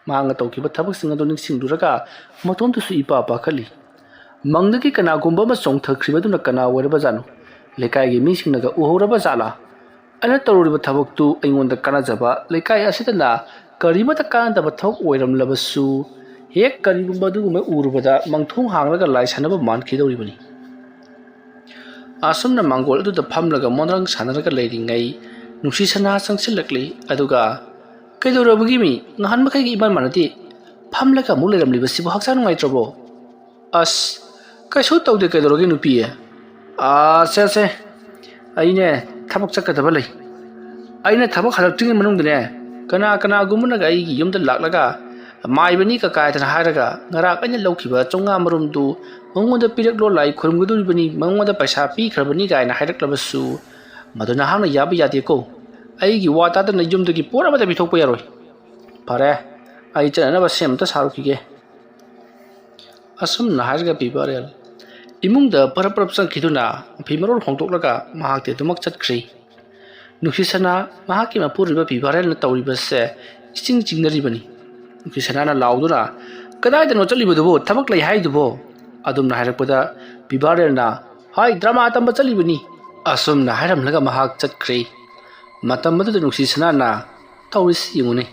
ꯃꯍꯥꯛꯅ ꯇꯧꯈꯤꯕ ꯊꯕꯛꯁꯤꯡ ꯑꯗꯨ ꯅꯤꯡꯁꯤꯡꯂꯨꯔꯒ ꯃꯇꯣꯝꯇꯁꯨ ꯏꯄꯥ ꯄꯥꯈꯠꯂꯤ꯫ ꯃꯪꯗꯒꯤ ꯀꯅꯥꯒꯨꯝꯕ ꯑꯃ ꯆꯣꯡꯊꯈ꯭ꯔꯤꯕꯗꯨꯅ ꯀꯅꯥ ꯑꯣꯏꯔꯕꯖꯥꯠꯅꯣ? ꯂꯩꯀꯥꯏꯒꯤ ꯃꯤꯁꯤꯡꯅꯒ ꯎꯍꯧꯔꯕ ꯖꯥꯠꯂꯥ? ꯑꯩꯅ ꯇꯧꯔꯨꯔꯤꯕ ꯊꯕꯛꯇꯨ ꯑꯩꯉꯣꯟꯗ ꯀꯥꯟꯅꯖꯕ, ꯂꯩꯀꯥꯏ ꯑꯁꯤꯗꯅ ꯀꯔꯤꯃꯠꯇ ꯀꯥꯟꯅꯗꯕ ꯊꯕꯛ ꯑꯣꯏꯔꯝꯂꯕꯁꯨ, ꯍꯦꯛ ꯀꯔꯤꯒꯨꯝꯕ ꯑꯗꯨꯒꯨꯝꯕ ꯎꯔꯨꯕꯗ ꯃꯪꯊꯣꯡ ꯍꯥꯡꯂꯒ ꯂꯥꯏ ꯁꯥꯟꯅꯕ ꯃꯥꯟꯈꯤꯗꯧꯔꯤꯕꯅꯤ꯫ ꯑꯁꯨꯝꯅ ꯃꯥꯡꯒꯣꯜ ꯑꯗꯨꯗ ꯐꯝꯂꯒ ꯃꯣꯟꯗ꯭ꯔꯪ ꯁꯥꯟꯅꯔꯒ ꯂꯩꯔꯤꯉꯩ ꯅꯨꯡꯁꯤ ꯁꯅꯥ ꯆꯪꯁꯤꯜꯂꯛꯂꯤ꯫ ꯑꯗꯨꯒ, "ꯀꯩꯗꯧꯔꯕꯒꯤ ꯃꯤ? ꯉꯍꯥꯟ ꯃꯈꯩꯒ ꯏꯃꯥꯟ ꯃꯥꯟꯅꯗꯦ꯫ ꯐꯝꯂꯒ ꯑꯃꯨꯛ ꯂꯩꯔꯝꯂꯤꯕꯁꯤꯕꯨ ꯍꯛꯆꯥꯡ ꯅꯨꯡꯉꯥꯏꯇ꯭ꯔꯕꯣ?" "ꯑꯁ, ꯀꯩꯁꯨ ꯇꯧꯗꯦ, ꯀꯩꯗꯧꯔꯒꯦ ꯅꯨꯄꯤ?" "ꯑꯥ, ꯁꯦ, ꯁꯦ, ꯑꯩꯅꯦ ꯊꯕꯛ ꯆꯠꯀꯗꯕ ꯂꯩ꯫ ꯑꯩꯅ ꯊꯕꯛ ꯍꯜꯂꯛꯇ꯭ꯔꯤꯉꯩ ꯃꯅꯨꯡꯗꯅꯦ ꯀꯅꯥ ꯀꯅꯥꯒꯨꯝꯕꯅꯒ ꯑꯩꯒꯤ ꯌꯨꯝꯗ ꯂꯥꯛꯂꯒ ꯃꯥꯏꯕꯅꯤ ꯀꯀꯥꯏꯗꯅ ꯍꯥꯏꯔꯒ ꯉꯔꯥꯡ ꯑꯩꯅ ꯂꯧꯈꯤꯕ ꯆꯥꯝꯃꯉꯥ ꯃꯔꯨꯝꯗꯨ ꯃꯉꯣꯟꯗ ꯄꯤꯔꯛꯂꯣ, ꯂꯥꯏ ꯈꯨꯔꯨꯝꯒꯗꯧꯔꯤꯕꯅꯤ, ꯃꯉꯣꯟꯗ ꯄꯩꯁꯥ ꯄꯤꯈ꯭ꯔꯕꯅꯤ" ꯀꯥꯏꯅ ꯍꯥꯏꯔꯛꯂꯕꯁꯨ, ꯃꯗꯨ ꯅꯍꯥꯛꯅ ꯌꯥꯕ ꯌꯥꯗꯦꯀꯣ꯫ ꯑꯩꯒꯤ ꯋꯥ ꯇꯥꯗꯅ ꯌꯨꯝꯗꯒꯤ ꯄꯣꯠ ꯑꯃꯠꯇ ꯄꯤꯊꯣꯛꯄ ꯌꯥꯔꯣꯏ꯫ ꯐꯔꯦ, ꯑꯩ ꯆꯠꯅꯅꯕ ꯁꯦꯝ ꯑꯃꯇ ꯁꯥꯔꯨꯈꯤꯒꯦ꯫ ꯑꯁꯨꯝꯅ ꯍꯥꯏꯔꯒ ꯄꯤꯕꯥꯔꯦꯜ ꯏꯃꯨꯡꯗ ꯄꯔꯞ ꯄꯔꯞ ꯆꯪꯈꯤꯗꯨꯅ ꯐꯤ ꯃꯔꯣꯜ ꯍꯣꯡꯗꯣꯛꯂꯒ ꯃꯍꯥꯛꯇꯤ ꯑꯗꯨꯃꯛ ꯆꯠꯈ꯭ꯔꯤ꯫ ꯅꯨꯡꯁꯤ ꯁꯅꯥ ꯃꯍꯥꯛꯀꯤ ꯃꯄꯨꯔꯣꯏꯕ ꯄꯤꯕꯥꯔꯦꯜꯅ ꯇꯧꯔꯤꯕꯁꯦ ꯏꯆꯤꯡ ꯆꯤꯡꯅꯔꯤꯕꯅꯤ꯫ ꯅꯨꯡꯁꯤ ꯁꯅꯥꯅ ꯂꯥꯎꯗꯨꯅ, "ꯀꯗꯥꯏꯗꯅꯣ ꯆꯠꯂꯤꯕꯗꯨꯕꯣ? ꯊꯕꯛ ꯂꯩ ꯍꯥꯏꯗꯨꯕꯣ?" ꯑꯗꯨꯝꯅ ꯍꯥꯏꯔꯛꯄꯗ ꯄꯤꯕꯥꯔꯦꯜꯅ, "ꯍꯥꯏ, ꯗ꯭ꯔꯃꯥ ꯇꯝꯕ ꯆꯠꯂꯤꯕꯅꯤ꯫ ꯑꯁꯨꯝꯅ ꯍꯥꯏꯔꯝꯂꯒ ꯃꯍꯥꯛ ꯆꯠꯈ꯭ꯔꯦ꯫ ꯃꯇꯝ ꯑꯗꯨꯗ ꯅꯨꯡꯁꯤ ꯁꯅꯥꯅ, "ꯇꯧꯔꯤꯁꯤ ꯌꯦꯡꯉꯨꯅꯦ,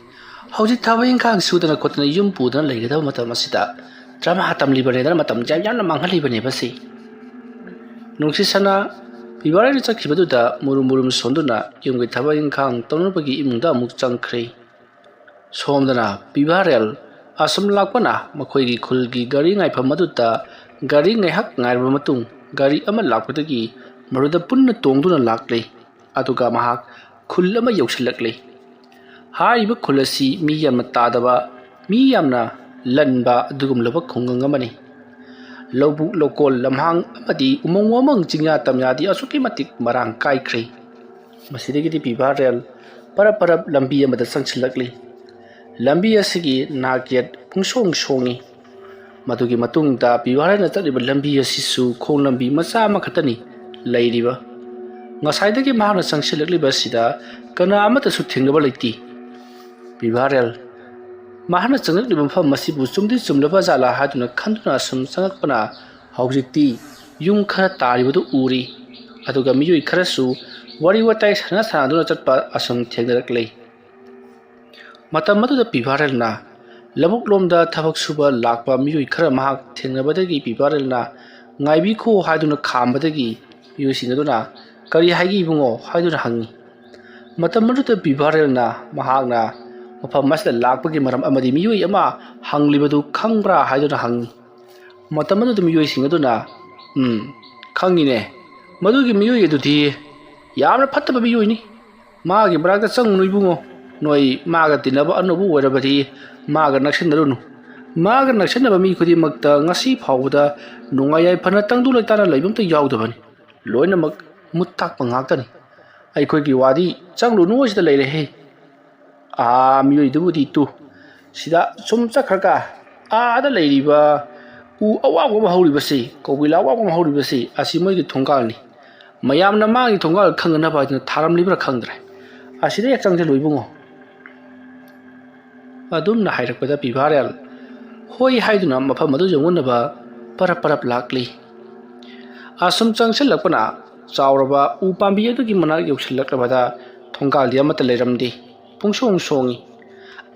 ꯍꯧꯖꯤꯛ ꯊꯕꯛ ꯏꯪꯈꯥꯡ ꯁꯨꯗꯅ ꯈꯣꯠꯇꯅ ꯌꯨꯝ ꯄꯨꯗꯅ ꯂꯩꯒꯗꯕ ꯃꯇꯝ ꯑꯁꯤꯗ ꯗ꯭ꯔꯃꯥ ꯇꯝꯂꯤꯕꯅꯦꯗꯅ ꯃꯇꯝ ꯌꯥꯝ ꯌꯥꯝꯅ ꯃꯥꯡꯍꯜꯂꯤꯕꯅꯦꯕ ꯁꯤ꯫" ꯅꯨꯡꯁꯤ ꯁꯅꯥ ꯄꯤꯕꯥꯔꯦꯜꯅ ꯆꯠꯈꯤꯕꯗꯨꯗ ꯃꯨꯔꯨꯝ ꯃꯨꯔꯨꯝ ꯁꯣꯟꯗꯨꯅ ꯌꯨꯝꯒꯤ ꯊꯕꯛ ꯏꯪꯈꯥꯡ ꯇꯧꯅꯕꯒꯤ ꯏꯃꯨꯡꯗ ꯑꯃꯨꯛ ꯆꯪꯈ꯭ꯔꯦ꯫ ꯁꯣꯝꯗꯅ ꯄꯤꯕꯥꯔꯦꯜ ꯑꯁꯨꯝ ꯂꯥꯛꯄꯅ ꯃꯈꯣꯏꯒꯤ ꯈꯨꯜꯒꯤ ꯒꯥꯔꯤ ꯉꯥꯏꯐꯝ ꯑꯗꯨꯗ ꯒꯥꯔꯤ ꯉꯥꯏꯍꯥꯛ ꯉꯥꯏꯔꯕ ꯃꯇꯨꯡ ꯒꯥꯔꯤ ꯑꯃ ꯂꯥꯛꯄꯗꯒꯤ ꯃꯗꯨꯗ ꯄꯨꯟꯅ ꯇꯣꯡꯗꯨꯅ ꯂꯥꯛꯂꯦ꯫ ꯑꯗꯨꯒ ꯃꯍꯥꯛ ꯈꯨꯜ ꯑꯃ ꯌꯧꯁꯤꯜꯂꯛꯂꯦ꯫ ꯍꯥꯏꯔꯤꯕ ꯈꯨꯜ ꯑꯁꯤ ꯃꯤ ꯌꯥꯝꯅ ꯇꯥꯗꯕ, ꯃꯤ ꯌꯥꯝꯅ ꯂꯟꯕ ꯑꯗꯨꯒꯨꯝꯂꯕ ꯈꯨꯡꯒꯪ ꯑꯃꯅꯤ꯫ ꯂꯧꯕꯨꯛ, ꯂꯧꯀꯣꯜ, ꯂꯝꯍꯥꯡ ꯑꯃꯗꯤ ꯎꯃꯪ ꯋꯥꯃꯪ, ꯆꯤꯡꯌꯥ ꯇꯝꯌꯥꯗꯤ ꯑꯁꯨꯛꯀꯤ ꯃꯇꯤꯛ ꯃꯔꯥꯡ ꯀꯥꯏꯈ꯭ꯔꯦ꯫ ꯃꯁꯤꯗꯒꯤꯗꯤ ꯄꯤꯕꯥꯔꯦꯜ ꯄꯔꯞ ꯄꯔꯞ ꯂꯝꯕꯤ ꯑꯃꯗ ꯆꯪꯁꯤꯜꯂꯛꯂꯤ꯫ ꯂꯝꯕꯤ ꯑꯁꯤꯒꯤ ꯅꯥꯛ ꯌꯦꯠ ꯄꯨꯡꯁꯣꯡ ꯁꯣꯡꯏ꯫ ꯃꯗꯨꯒꯤ ꯃꯇꯨꯡꯗ ꯄꯤꯕꯥꯔꯦꯜꯅ ꯆꯠꯂꯤꯕ ꯂꯝꯕꯤ ꯑꯁꯤꯁꯨ ꯈꯣꯡ ꯂꯝꯕꯤ ꯃꯆꯥ ꯑꯃꯈꯛꯇꯅꯤ ꯂꯩꯔꯤꯕ꯫ ꯉꯁꯥꯏꯗꯒꯤ ꯃꯍꯥꯛꯅ ꯆꯪꯁꯤꯜꯂꯛꯂꯤꯕ ꯑꯁꯤꯗ ꯀꯅꯥ ꯑꯃꯠꯇꯁꯨ ꯊꯦꯡꯅꯕ ꯂꯩꯇꯦ꯫ ꯄꯤꯕꯥꯔꯦꯜ ꯃꯍꯥꯛꯅ ꯆꯪꯂꯛꯂꯤꯕ ꯃꯐꯝ ꯑꯁꯤꯕꯨ ꯆꯨꯝꯗꯤ ꯆꯨꯝꯂꯕ ꯖꯥꯠꯂꯥ ꯍꯥꯏꯗꯨꯅ ꯈꯟꯗꯨꯅ ꯑꯁꯨꯝ ꯆꯪꯂꯛꯄꯅ ꯍꯧꯖꯤꯛꯇꯤ ꯌꯨꯝ ꯈꯔ ꯇꯥꯔꯤꯕꯗꯨ ꯎꯔꯤ꯫ ꯑꯗꯨꯒ ꯃꯤꯑꯣꯏ ꯈꯔꯁꯨ ꯋꯥꯔꯤ ꯋꯥꯇꯥꯏ ꯁꯥꯟꯅ ꯁꯥꯟꯅꯗꯨꯅ ꯆꯠꯄ ꯑꯁꯨꯝ ꯊꯦꯡꯅꯔꯛꯂꯦ꯫ ꯃꯇꯝ ꯑꯗꯨꯗ ꯄꯤꯕꯥꯔꯦꯜꯅ ꯂꯧꯕꯨꯛ ꯂꯣꯝꯗ ꯊꯕꯛ ꯁꯨꯕ ꯂꯥꯛꯄ ꯃꯤꯑꯣꯏ ꯈꯔ ꯃꯍꯥꯛ ꯊꯦꯡꯅꯕꯗꯒꯤ ꯄꯤꯕꯥꯔꯦꯜꯅ "ꯉꯥꯏꯕꯤꯈꯣ" ꯍꯥꯏꯗꯨꯅ ꯈꯥꯝꯕꯗꯒꯤ ꯃꯤꯑꯣꯏꯁꯤꯡ ꯑꯗꯨꯅ "ꯀꯔꯤ ꯍꯥꯏꯒꯦ ꯏꯕꯨꯡꯉꯣ?" ꯍꯥꯏꯗꯨꯅ ꯍꯪꯉꯤ꯫ ꯃꯇꯝ ꯑꯗꯨꯗ ꯄꯤꯕꯥꯔꯦꯜꯅ ꯃꯍꯥꯛꯅ ꯃꯐꯝ ꯑꯁꯤꯗ ꯂꯥꯛꯄꯒꯤ ꯃꯔꯝ ꯑꯃꯗꯤ ꯃꯤꯑꯣꯏ ꯑꯃ ꯍꯪꯂꯤꯕꯗꯨ ꯈꯪꯕ꯭ꯔꯥ ꯍꯥꯏꯗꯨꯅ ꯍꯪꯉꯤ꯫ ꯃꯇꯝ ꯑꯗꯨꯗ ꯃꯤꯑꯣꯏꯁꯤꯡ ꯑꯗꯨꯅ, "ꯎꯝ, ꯈꯪꯉꯤꯅꯦ, ꯃꯗꯨꯒꯤ ꯃꯤꯑꯣꯏ ꯑꯗꯨꯗꯤ ꯌꯥꯝꯅ ꯐꯠꯇꯕ ꯃꯤꯑꯣꯏꯅꯤ꯫ ꯃꯥꯒꯤ ꯃꯅꯥꯛꯇ ꯆꯪꯉꯨꯅꯨ ꯏꯕꯨꯡꯉꯣ, ꯅꯣꯏ ꯃꯥꯒ ꯇꯤꯟꯅꯕ ꯑꯅꯧꯕ ꯑꯣꯏꯔꯕꯗꯤ ꯃꯥꯒ ꯅꯛꯁꯤꯟꯅꯔꯨꯅꯨ꯫ ꯃꯥꯒ ꯅꯛꯁꯤꯟꯅꯕ ꯃꯤ ꯈꯨꯗꯤꯡꯃꯛꯇ ꯉꯁꯤ ꯐꯥꯎꯕꯗ ꯅꯨꯡꯉꯥꯏ ꯌꯥꯏꯐꯅ ꯇꯪꯗꯨ ꯂꯩꯇꯥꯅ ꯂꯩꯕ ꯑꯝꯇ ꯌꯥꯎꯗꯕꯅꯤ꯫ ꯂꯣꯏꯅꯃꯛ ꯃꯨꯠ ꯇꯥꯛꯄ ꯉꯥꯛꯇꯅꯤ꯫ ꯑꯩꯈꯣꯏꯒꯤ ꯋꯥꯗꯤ ꯆꯪꯂꯨꯅꯨ ꯑꯁꯤꯗ ꯂꯩꯔꯦꯍꯦ꯫ ꯑꯥ, ꯃꯤꯑꯣꯏꯗꯨꯕꯨꯗꯤ ꯇꯨ, ꯁꯤꯗ ꯁꯨꯝ ꯆꯠꯈ꯭ꯔꯒ ꯑꯥꯗ ꯂꯩꯔꯤꯕ ꯎ ꯑꯋꯥꯡꯕ ꯑꯃ ꯍꯧꯔꯤꯕꯁꯤ, ꯀꯧꯕꯤꯂꯥ ꯑꯋꯥꯡꯕ ꯑꯃ ꯍꯧꯔꯤꯕꯁꯤ, ꯑꯁꯤ ꯃꯣꯏꯒꯤ ꯊꯣꯡꯒꯥꯜꯅꯤ꯫ ꯃꯌꯥꯝꯅ ꯃꯥꯒꯤ ꯊꯣꯡꯒꯥꯜ ꯈꯪꯅꯅꯕ ꯍꯥꯏꯗꯨꯅ ꯊꯥꯔꯝꯂꯤꯕ꯭ꯔꯥ ꯈꯪꯗ꯭ꯔꯦ꯫ ꯑꯁꯤꯗ ꯍꯦꯛ ꯆꯪꯁꯤꯜꯂꯨ ꯏꯕꯨꯡꯉꯣ꯫" ꯑꯗꯨꯝꯅ ꯍꯥꯏꯔꯛꯄꯗ ꯄꯤꯕꯥꯔꯦꯜ ꯍꯣꯏ ꯍꯥꯏꯗꯨꯅ ꯃꯐꯝ ꯑꯗꯨ ꯌꯧꯅꯅꯕ ꯄꯔꯞ ꯄꯔꯞ ꯂꯥꯛꯂꯤ꯫ ꯑꯁꯨꯝ ꯆꯪꯁꯤꯜꯂꯛꯄꯅ ꯆꯥꯎꯔꯕ ꯎ ꯄꯥꯝꯕꯤ ꯑꯗꯨꯒꯤ ꯃꯅꯥꯛ ꯌꯧꯁꯤꯜꯂꯛꯂꯕꯗ ꯊꯣꯡꯒꯥꯜꯗꯤ ꯑꯃꯠꯇ ꯂꯩꯔꯝꯗꯦ꯫ ꯄꯨꯡꯁꯣꯡ ꯁꯣꯡꯏ꯫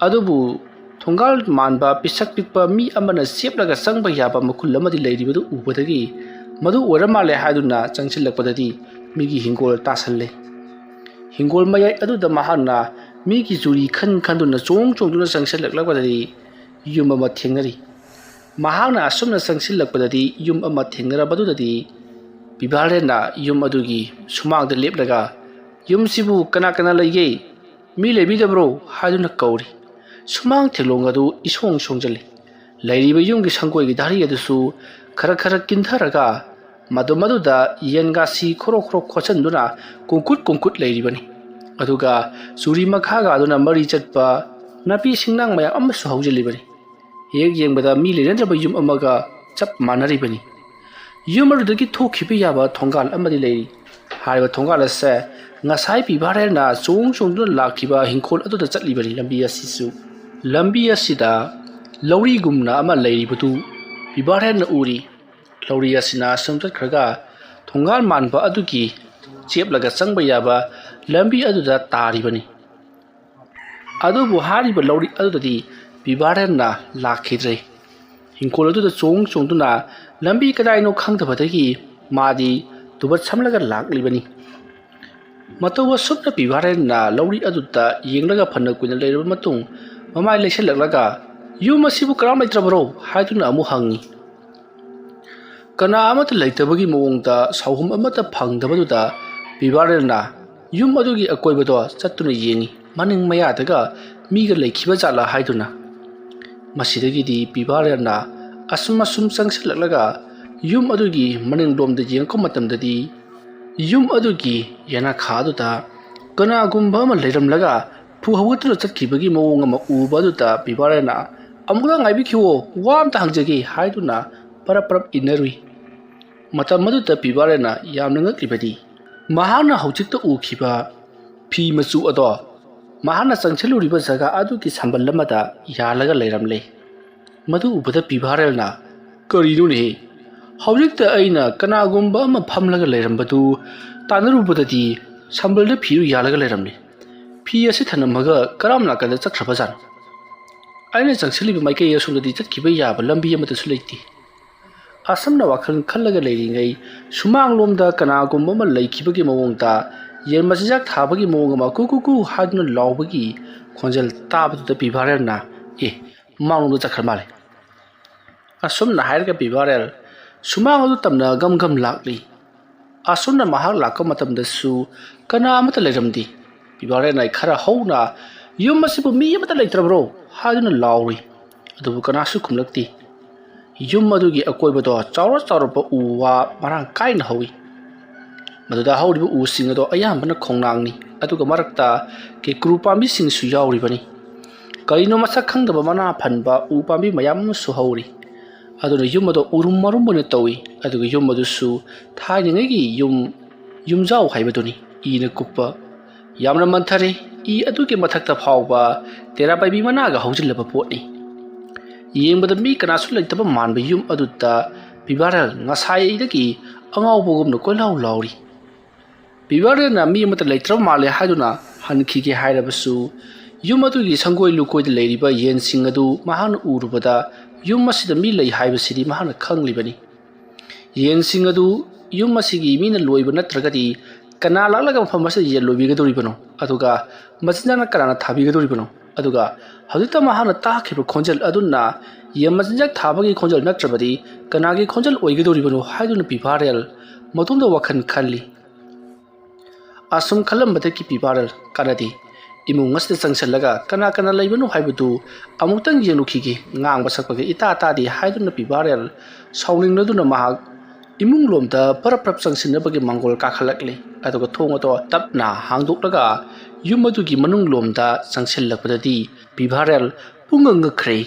ꯑꯗꯨꯕꯨ ꯊꯣꯡꯒꯥꯜ ꯃꯥꯟꯕ ꯄꯤꯁꯛ ꯄꯤꯛꯄ ꯃꯤ ꯑꯃꯅ ꯆꯦꯞꯂꯒ ꯆꯪꯕ ꯌꯥꯕ ꯃꯈꯨꯜ ꯑꯃꯗꯤ ꯂꯩꯔꯤꯕꯗꯨ ꯎꯕꯗꯒꯤ ꯃꯗꯨ ꯑꯣꯏꯔ ꯃꯥꯜꯂꯦ ꯍꯥꯏꯗꯨꯅ ꯆꯪꯁꯤꯜꯂꯛꯄꯗꯗꯤ ꯃꯤꯒꯤ ꯍꯤꯡꯒꯣꯜ ꯇꯥꯁꯜꯂꯦ꯫ ꯍꯤꯡꯒꯣꯜ ꯃꯌꯥꯏ ꯑꯗꯨꯗ ꯃꯍꯥꯛꯅ ꯃꯤꯒꯤ ꯆꯨꯔꯤ ꯈꯟ ꯈꯟꯗꯨꯅ ꯆꯣꯡ ꯆꯣꯡꯗꯨꯅ ꯆꯪꯁꯤꯜꯂꯛꯂꯛꯄꯗꯗꯤ ꯌꯨꯝ ꯑꯃ ꯊꯦꯡꯅꯔꯤ꯫ ꯃꯍꯥꯛꯅ ꯑꯁꯨꯝꯅ ꯆꯪꯁꯤꯜꯂꯛꯄꯗꯗꯤ ꯌꯨꯝ ꯑꯃ ꯊꯦꯡꯅꯔꯕꯗꯨꯗꯗꯤ ꯕꯤꯚꯥꯔꯦꯟꯅ ꯌꯨꯝ ꯑꯗꯨꯒꯤ ꯁꯨꯃꯥꯡꯗ ꯂꯦꯞꯂꯒ, "ꯌꯨꯝꯁꯤꯕꯨ ꯀꯅꯥ ꯀꯅꯥ ꯂꯩꯒꯦ? ꯃꯤ ꯂꯩꯕꯤꯗꯕ꯭ꯔꯣ?" ꯍꯥꯏꯗꯨꯅ ꯀꯧꯔꯤ꯫ ꯁꯨꯃꯥꯡ ꯊꯦꯂꯣꯡ ꯑꯗꯨ ꯏꯁꯣꯡ ꯁꯣꯡꯖꯜꯂꯤ꯫ ꯂꯩꯔꯤꯕ ꯌꯨꯝꯒꯤ ꯁꯪꯒꯣꯏꯒꯤ ꯙꯥꯔꯤ ꯑꯗꯨꯁꯨ ꯈꯔ ꯈꯔ ꯀꯤꯟꯊꯔꯒ ꯃꯗꯨ ꯃꯗꯨꯗ ꯌꯦꯟꯒꯥꯁꯤ ꯈꯣꯔꯣ ꯈꯣꯔꯣ ꯈꯣꯠꯆꯟꯗꯨꯅ ꯀꯨꯡꯀꯨꯠ ꯀꯨꯡꯀꯨꯠ ꯂꯩꯔꯤꯕꯅꯤ꯫ ꯑꯗꯨꯒ ꯆꯨꯔꯤ ꯃꯈꯥꯒ ꯑꯗꯨꯅ ꯃꯔꯤ ꯆꯠꯄ ꯅꯥꯄꯤ ꯁꯤꯡꯅꯥꯡ ꯃꯌꯥꯝ ꯑꯃꯁꯨ ꯍꯧꯖꯤꯜꯂꯤꯕꯅꯤ꯫ ꯍꯦꯛ ꯌꯦꯡꯕꯗ ꯃꯤ ꯂꯩꯅꯗ꯭ꯔꯕ ꯌꯨꯝ ꯑꯃꯒ ꯆꯞ ꯃꯥꯟꯅꯔꯤꯕꯅꯤ꯫ ꯌꯨꯝ ꯑꯗꯨꯗꯒꯤ ꯊꯣꯛꯈꯤꯕ ꯌꯥꯕ ꯊꯣꯡꯒꯥꯜ ꯑꯃꯗꯤ ꯂꯩꯔꯤ꯫ ꯍꯥꯏꯔꯤꯕ ꯊꯣꯡꯒꯥꯜ ꯑꯁꯦ ꯉꯁꯥꯏ ꯄꯤꯚꯥꯔꯦꯟꯅ ꯆꯣꯡ ꯆꯣꯡꯗꯨꯅ ꯂꯥꯛꯈꯤꯕ ꯍꯤꯡꯈꯣꯜ ꯑꯗꯨꯗ ꯆꯠꯂꯤꯕꯅꯤ꯫ ꯂꯝꯕꯤ ꯑꯁꯤꯁꯨ, ꯂꯝꯕꯤ ꯑꯁꯤꯗ ꯂꯧꯔꯤꯒꯨꯝꯅ ꯑꯃ ꯂꯩꯔꯤꯕꯗꯨ ꯄꯤꯚꯥꯔꯦꯟꯅ ꯎꯔꯤ꯫ ꯂꯧꯔꯤ ꯑꯁꯤꯅ ꯑꯁꯨꯝ ꯆꯠꯈ꯭ꯔꯒ ꯊꯣꯡꯒꯥꯜ ꯃꯥꯟꯕ ꯑꯗꯨꯒꯤ ꯆꯦꯞꯂꯒ ꯆꯪꯕ ꯌꯥꯕ ꯂꯝꯕꯤ ꯑꯗꯨꯗ ꯇꯥꯔꯤꯕꯅꯤ꯫ ꯑꯗꯨꯕꯨ ꯍꯥꯏꯔꯤꯕ ꯂꯧꯔꯤ ꯑꯗꯨꯗꯗꯤ ꯄꯤꯚꯥꯔꯦꯟꯅ ꯂꯥꯛꯈꯤꯗ꯭ꯔꯦ꯫ ꯍꯤꯡꯈꯣꯜ ꯑꯗꯨꯗ ꯆꯣꯡ ꯆꯣꯡꯗꯨꯅ ꯂꯝꯕꯤ ꯀꯗꯥꯏꯅꯣ ꯈꯪꯗꯕꯗꯒꯤ ꯃꯥꯗꯤ ꯇꯨꯕꯠ ꯁꯝꯂꯒ ꯂꯥꯛꯂꯤꯕꯅꯤ꯫ ꯃꯇꯧ ꯑꯁꯨꯝꯅ ꯄꯤꯚꯥꯔꯦꯟꯅ ꯂꯧꯔꯤ ꯑꯗꯨꯗ ꯌꯦꯡꯂꯒ ꯐꯅ ꯀꯨꯏꯅ ꯂꯩꯔꯕ ꯃꯇꯨꯡ ꯃꯃꯥꯏ ꯂꯩꯁꯤꯜꯂꯛꯂꯒ, "ꯌꯨꯝ ꯑꯁꯤꯕꯨ ꯀꯅꯥꯝ ꯂꯩꯇ꯭ꯔꯕꯔꯣ?" ꯍꯥꯏꯗꯨꯅ ꯑꯃꯨꯛ ꯍꯪꯉꯤ꯫ ꯀꯅꯥ ꯑꯃꯠꯇ ꯂꯩꯇꯕꯒꯤ ꯃꯑꯣꯡꯗ ꯁꯥꯎꯍꯨꯝ ꯑꯃꯠꯇ ꯐꯪꯗꯕꯗꯨꯗ ꯄꯤꯚꯥꯔꯦꯟꯅ ꯌꯨꯝ ꯑꯗꯨꯒꯤ ꯑꯀꯣꯏꯕꯗꯣ ꯆꯠꯇꯨꯅ ꯌꯦꯡꯉꯤ꯫ ꯃꯅꯤꯡ ꯃꯌꯥꯗꯒ ꯃꯤꯒ ꯂꯩꯈꯤꯕ ꯖꯥꯠꯂꯥ ꯍꯥꯏꯗꯨꯅ꯫ ꯃꯁꯤꯗꯒꯤꯗꯤ ꯄꯤꯚꯥꯔꯦꯟꯅ ꯑꯁꯨꯝ ꯑꯁꯨꯝ ꯆꯪꯁꯤꯜꯂꯛꯂꯒ ꯌꯨꯝ ꯑꯗꯨꯒꯤ ꯃꯅꯤꯡꯂꯣꯝꯗ ꯌꯦꯡꯉꯛꯄ ꯃꯇꯝꯗꯗꯤ ꯌꯨꯝ ꯑꯗꯨꯒꯤ ꯌꯦꯅꯈꯥ ꯑꯗꯨꯗ ꯀꯅꯥꯒꯨꯝꯕ ꯑꯃ ꯂꯩꯔꯝꯂꯒ ꯐꯨ ꯍꯧꯒꯠꯇꯨꯅ ꯆꯠꯈꯤꯕꯒꯤ ꯃꯑꯣꯡ ꯑꯃ ꯎꯕ ꯑꯗꯨꯗ ꯄꯤꯚꯥꯔꯦꯟꯅ, "ꯑꯃꯨꯛꯇ ꯉꯥꯏꯕꯤꯈꯤꯑꯣ, ꯋꯥ ꯑꯝꯇ ꯍꯪꯖꯒꯦ" ꯍꯥꯏꯗꯨꯅ ꯄꯔꯞ ꯄꯔꯞ ꯏꯟꯅꯔꯨꯏ꯫ ꯃꯇꯝ ꯑꯗꯨꯗ ꯄꯤꯚꯥꯔꯦꯟꯅ ꯌꯥꯝꯅ ꯉꯛꯂꯤꯕꯗꯤ ꯃꯍꯥꯛꯅ ꯍꯧꯖꯤꯛꯇ ꯎꯈꯤꯕ ꯐꯤ ꯃꯆꯨ ꯑꯗꯣ ꯃꯍꯥꯛꯅ ꯆꯪꯁꯤꯜꯂꯨꯔꯤꯕ ꯖꯒꯥ ꯑꯗꯨꯒꯤ ꯁꯝꯕꯜ ꯑꯃꯗ ꯌꯥꯜꯂꯒ ꯂꯩꯔꯝꯂꯦ꯫ ꯃꯗꯨ ꯎꯕꯗ ꯄꯤꯚꯥꯔꯦꯟꯅ, "ꯀꯔꯤꯅꯣꯅꯦꯍꯦ? ꯍꯧꯖꯤꯛꯇ ꯑꯩꯅ ꯀꯅꯥꯒꯨꯝꯕ ꯑꯃ ꯐꯝꯂꯒ ꯂꯩꯔꯝꯕꯗꯨ ꯇꯥꯟꯅꯔꯨꯕꯗꯗꯤ ꯁꯝꯕꯜꯗ ꯐꯤꯔꯨ ꯌꯥꯜꯂꯒ ꯂꯩꯔꯝꯂꯤ꯫ ꯐꯤ ꯑꯁꯤ ꯊꯅꯝꯃꯒ ꯀꯔꯝ ꯅꯥꯀꯟꯗ ꯆꯠꯈ꯭ꯔꯕꯖꯥꯠꯅꯣ? ꯑꯩꯅ ꯆꯪꯁꯤꯜꯂꯤꯕ ꯃꯥꯏꯀꯩ ꯑꯁꯣꯝꯗꯗꯤ ꯆꯠꯈꯤꯕ ꯌꯥꯕ ꯂꯝꯕꯤ ꯑꯃꯠꯇꯁꯨ ꯂꯩꯇꯦ꯫ ꯑꯁꯨꯝꯅ ꯋꯥꯈꯜ ꯈꯜꯂꯒ ꯂꯩꯔꯤꯉꯩ ꯁꯨꯃꯥꯡꯂꯣꯝꯗ ꯀꯅꯥꯒꯨꯝꯕ ꯑꯃ ꯂꯩꯈꯤꯕꯒꯤ ꯃꯑꯣꯡꯗ ꯌꯦꯟ ꯃꯆꯤꯟꯖꯥꯛ ꯊꯥꯕꯒꯤ ꯃꯑꯣꯡ ꯑꯃ ꯀꯨ ꯀꯨ ꯀꯨ ꯍꯥꯏꯗꯨꯅ ꯂꯥꯎꯕꯒꯤ ꯈꯣꯟꯖꯦꯜ ꯇꯥꯕꯗꯨꯗ ꯄꯤꯚꯥꯔꯦꯜꯅ, "ꯑꯦ, ꯃꯥꯡꯂꯣꯝꯗ ꯆꯠꯈ꯭ꯔ ꯃꯥꯜꯂꯦ"꯫ ꯑꯁꯨꯝꯅ ꯍꯥꯏꯔꯒ ꯄꯤꯚꯥꯔꯦꯜ ꯁꯨꯃꯥꯡ ꯑꯗꯨ ꯇꯝꯅ ꯒꯝ ꯒꯝ ꯂꯥꯛꯂꯤ꯫ ꯑꯁꯨꯝꯅ ꯃꯍꯥꯛ ꯂꯥꯛꯄ ꯃꯇꯝꯗꯁꯨ ꯀꯅꯥ ꯑꯃꯠꯇ ꯂꯩꯔꯝꯗꯦ꯫ ꯄꯤꯚꯥꯔꯦꯜꯅ ꯈꯔ ꯍꯧꯅ, "ꯌꯨꯝ ꯑꯁꯤꯕꯨ ꯃꯤ ꯑꯃꯠꯇ ꯂꯩꯇ꯭ꯔꯕ꯭ꯔꯣ?" ꯍꯥꯏꯗꯨꯅ ꯂꯥꯎꯔꯨꯏ꯫ ꯑꯗꯨꯕꯨ ꯀꯅꯥꯁꯨ ꯈꯨꯝꯂꯛꯇꯦ꯫ ꯌꯨꯝ ꯑꯗꯨꯒꯤ ꯑꯀꯣꯏꯕꯗꯣ ꯆꯥꯎꯔ ꯆꯥꯎꯔꯕ ꯎ ꯋꯥ ꯃꯔꯥꯡ ꯀꯥꯏꯅ ꯍꯧꯏ꯫ ꯃꯗꯨꯗ ꯍꯧꯔꯤꯕ ꯎꯁꯤꯡ ꯑꯗꯣ ꯑꯌꯥꯝꯕꯅ ꯈꯣꯡꯅꯥꯡꯅꯤ, ꯑꯗꯨꯒ ꯃꯔꯛꯇ ꯀꯦꯀ꯭ꯔꯨ ꯄꯥꯝꯕꯤꯁꯤꯡꯁꯨ ꯌꯥꯎꯔꯤꯕꯅꯤ꯫ ꯀꯔꯤꯅꯣ ꯃꯁꯛ ꯈꯪꯗꯕ ꯃꯅꯥ ꯐꯟꯕ ꯎ ꯄꯥꯝꯕꯤ ꯃꯌꯥꯝ ꯑꯃꯁꯨ ꯍꯧꯔꯤ꯫ ꯑꯗꯨꯅ ꯌꯨꯝ ꯑꯗꯣ ꯎꯔꯨꯝ ꯃꯔꯨꯝ ꯑꯣꯏꯅ ꯇꯧꯏ, ꯑꯗꯨꯒ ꯌꯨꯝ ꯑꯗꯨꯁꯨ ꯊꯥꯏꯅꯉꯩꯒꯤ ꯌꯨꯝ, ꯌꯨꯝꯖꯥꯎ ꯍꯥꯏꯕꯗꯨꯅꯤ, ꯏꯅ ꯀꯨꯞꯄ꯫ ꯌꯥꯝꯅ ꯃꯟꯊꯔꯦ꯫ ꯏ ꯑꯗꯨꯒꯤ ꯃꯊꯛꯇ ꯐꯥꯎꯕ ꯇꯦꯔꯥ ꯄꯥꯏꯕꯤ ꯃꯅꯥꯒ ꯍꯧꯖꯤꯜꯂꯕ ꯄꯣꯠꯅꯤ꯫ ꯌꯦꯡꯕꯗ ꯃꯤ ꯀꯅꯥꯁꯨ ꯂꯩꯇꯕ ꯃꯥꯟꯕ ꯌꯨꯝ ꯑꯗꯨꯗ ꯄꯤꯚꯥꯔꯦꯜ ꯉꯁꯥꯏꯗꯒꯤ ꯑꯉꯥꯎꯕꯒꯨꯝꯅ ꯀꯣꯏꯂꯥꯎ ꯂꯥꯎꯔꯤ꯫ ꯄꯤꯚꯥꯔꯦꯜꯅ ꯃꯤ ꯑꯃꯠꯇ ꯂꯩꯇ꯭ꯔꯕ ꯃꯥꯜꯂꯦ ꯍꯥꯏꯗꯨꯅ ꯍꯟꯈꯤꯒꯦ ꯍꯥꯏꯔꯕꯁꯨ, ꯌꯨꯝ ꯑꯗꯨꯒꯤ ꯁꯪꯒꯣꯏ ꯂꯨꯀꯣꯏꯗ ꯂꯩꯔꯤꯕ ꯌꯦꯟꯁꯤꯡ ꯑꯗꯨ ꯃꯍꯥꯛꯅ ꯎꯔꯨꯕꯗ ꯌꯨꯝ ꯑꯁꯤꯗ ꯃꯤ ꯂꯩ ꯍꯥꯏꯕꯁꯤꯗꯤ ꯃꯍꯥꯛꯅ ꯈꯪꯂꯤꯕꯅꯤ꯫ ꯌꯦꯟꯁꯤꯡ ꯑꯗꯨ ꯌꯨꯝ ꯑꯁꯤꯒꯤ ꯃꯤꯅ ꯂꯣꯏꯕ ꯅꯠꯇ꯭ꯔꯒꯗꯤ ꯀꯅꯥ ꯂꯥꯛꯂꯒ ꯃꯐꯝ ꯑꯁꯤꯗ ꯌꯦꯟ ꯂꯣꯏꯕꯤꯒꯗꯧꯔꯤꯕꯅꯣ? ꯑꯗꯨꯒ ꯃꯆꯤꯟꯖꯥꯛꯅ ꯀꯅꯥꯅ ꯊꯥꯕꯤꯒꯗꯧꯔꯤꯕꯅꯣ? ꯑꯗꯨꯒ ꯍꯧꯖꯤꯛꯇ ꯃꯍꯥꯛꯅ ꯇꯥꯈꯤꯕ ꯈꯣꯟꯖꯦꯜ ꯑꯗꯨꯅ ꯌꯦꯟ ꯃꯆꯤꯟꯖꯥꯛ ꯊꯥꯕꯒꯤ ꯈꯣꯟꯖꯦꯜ ꯅꯠꯇ꯭ꯔꯕꯗꯤ ꯀꯅꯥꯒꯤ ꯈꯣꯟꯖꯦꯜ ꯑꯣꯏꯒꯗꯧꯔꯤꯕꯅꯣ ꯍꯥꯏꯗꯨꯅ ꯄꯤꯚꯥꯔꯦꯜ ꯃꯇꯣꯝꯗ ꯋꯥꯈꯜ ꯈꯜꯂꯤ꯫ ꯑꯁꯨꯝ ꯈꯜꯂꯝꯕꯗꯒꯤ ꯄꯤꯚꯥꯔꯦꯜ ꯀꯥꯟꯅꯗꯦ, ꯏꯃꯨꯡ ꯑꯁꯤꯗ ꯆꯪꯁꯤꯜꯂꯒ ꯀꯅꯥ ꯀꯅꯥ ꯂꯩꯕꯅꯣ ꯍꯥꯏꯕꯗꯨ ꯑꯃꯨꯛꯇꯪ ꯌꯦꯡꯂꯨꯈꯤꯒꯦ, ꯉꯥꯡꯕ ꯁꯛꯄꯒ ꯏꯇꯥ ꯇꯥꯗꯦ ꯍꯥꯏꯗꯨꯅ ꯄꯤꯚꯥꯔꯦꯜ ꯁꯥꯎꯅꯤꯡꯂꯗꯨꯅ ꯃꯍꯥꯛ ꯏꯃꯨꯡ ꯂꯣꯝꯗ ꯄꯔꯞ ꯄꯔꯞ ꯆꯪꯁꯤꯟꯅꯕꯒꯤ ꯃꯥꯡꯒꯣꯜ ꯀꯥꯈꯠꯂꯛꯂꯤ꯫ ꯑꯗꯨꯒ ꯊꯣꯡ ꯑꯗꯣ ꯇꯞꯅ ꯍꯥꯡꯗꯣꯛꯂꯒ ꯌꯨꯝ ꯑꯗꯨꯒꯤ ꯃꯅꯨꯡ ꯂꯣꯝꯗ ꯆꯪꯁꯤꯜꯂꯛꯄꯗꯗꯤ ꯄꯤꯚꯥꯔꯦꯜ ꯄꯨꯡꯉꯛ ꯉꯛꯈ꯭ꯔꯦ꯫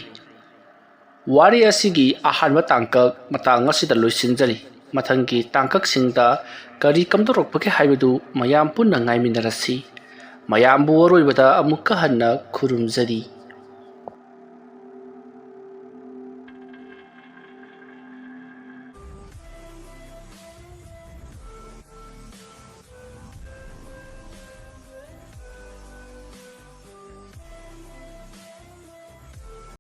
ꯋꯥꯔꯤ ꯑꯁꯤꯒꯤ ꯑꯍꯥꯟꯕ ꯇꯥꯡꯀꯛ ꯃꯇꯥꯡ ꯑꯁꯤꯗ ꯂꯣꯏꯁꯤꯟꯖꯔꯤ꯫ ꯃꯊꯪꯒꯤ ꯇꯥꯡꯀꯛꯁꯤꯡꯗ ꯀꯔꯤ ꯀꯝꯗꯧꯔꯛꯄꯒꯦ ꯍꯥꯏꯕꯗꯨ ꯃꯌꯥꯝ ꯄꯨꯟꯅ ꯉꯥꯏꯃꯤꯟꯅꯔꯁꯤ꯫ ꯃꯌꯥꯝꯕꯨ ꯑꯔꯣꯏꯕꯗ ꯑꯃꯨꯛꯀ ꯍꯟꯅ ꯈꯨꯔꯨꯝꯖꯔꯤ꯫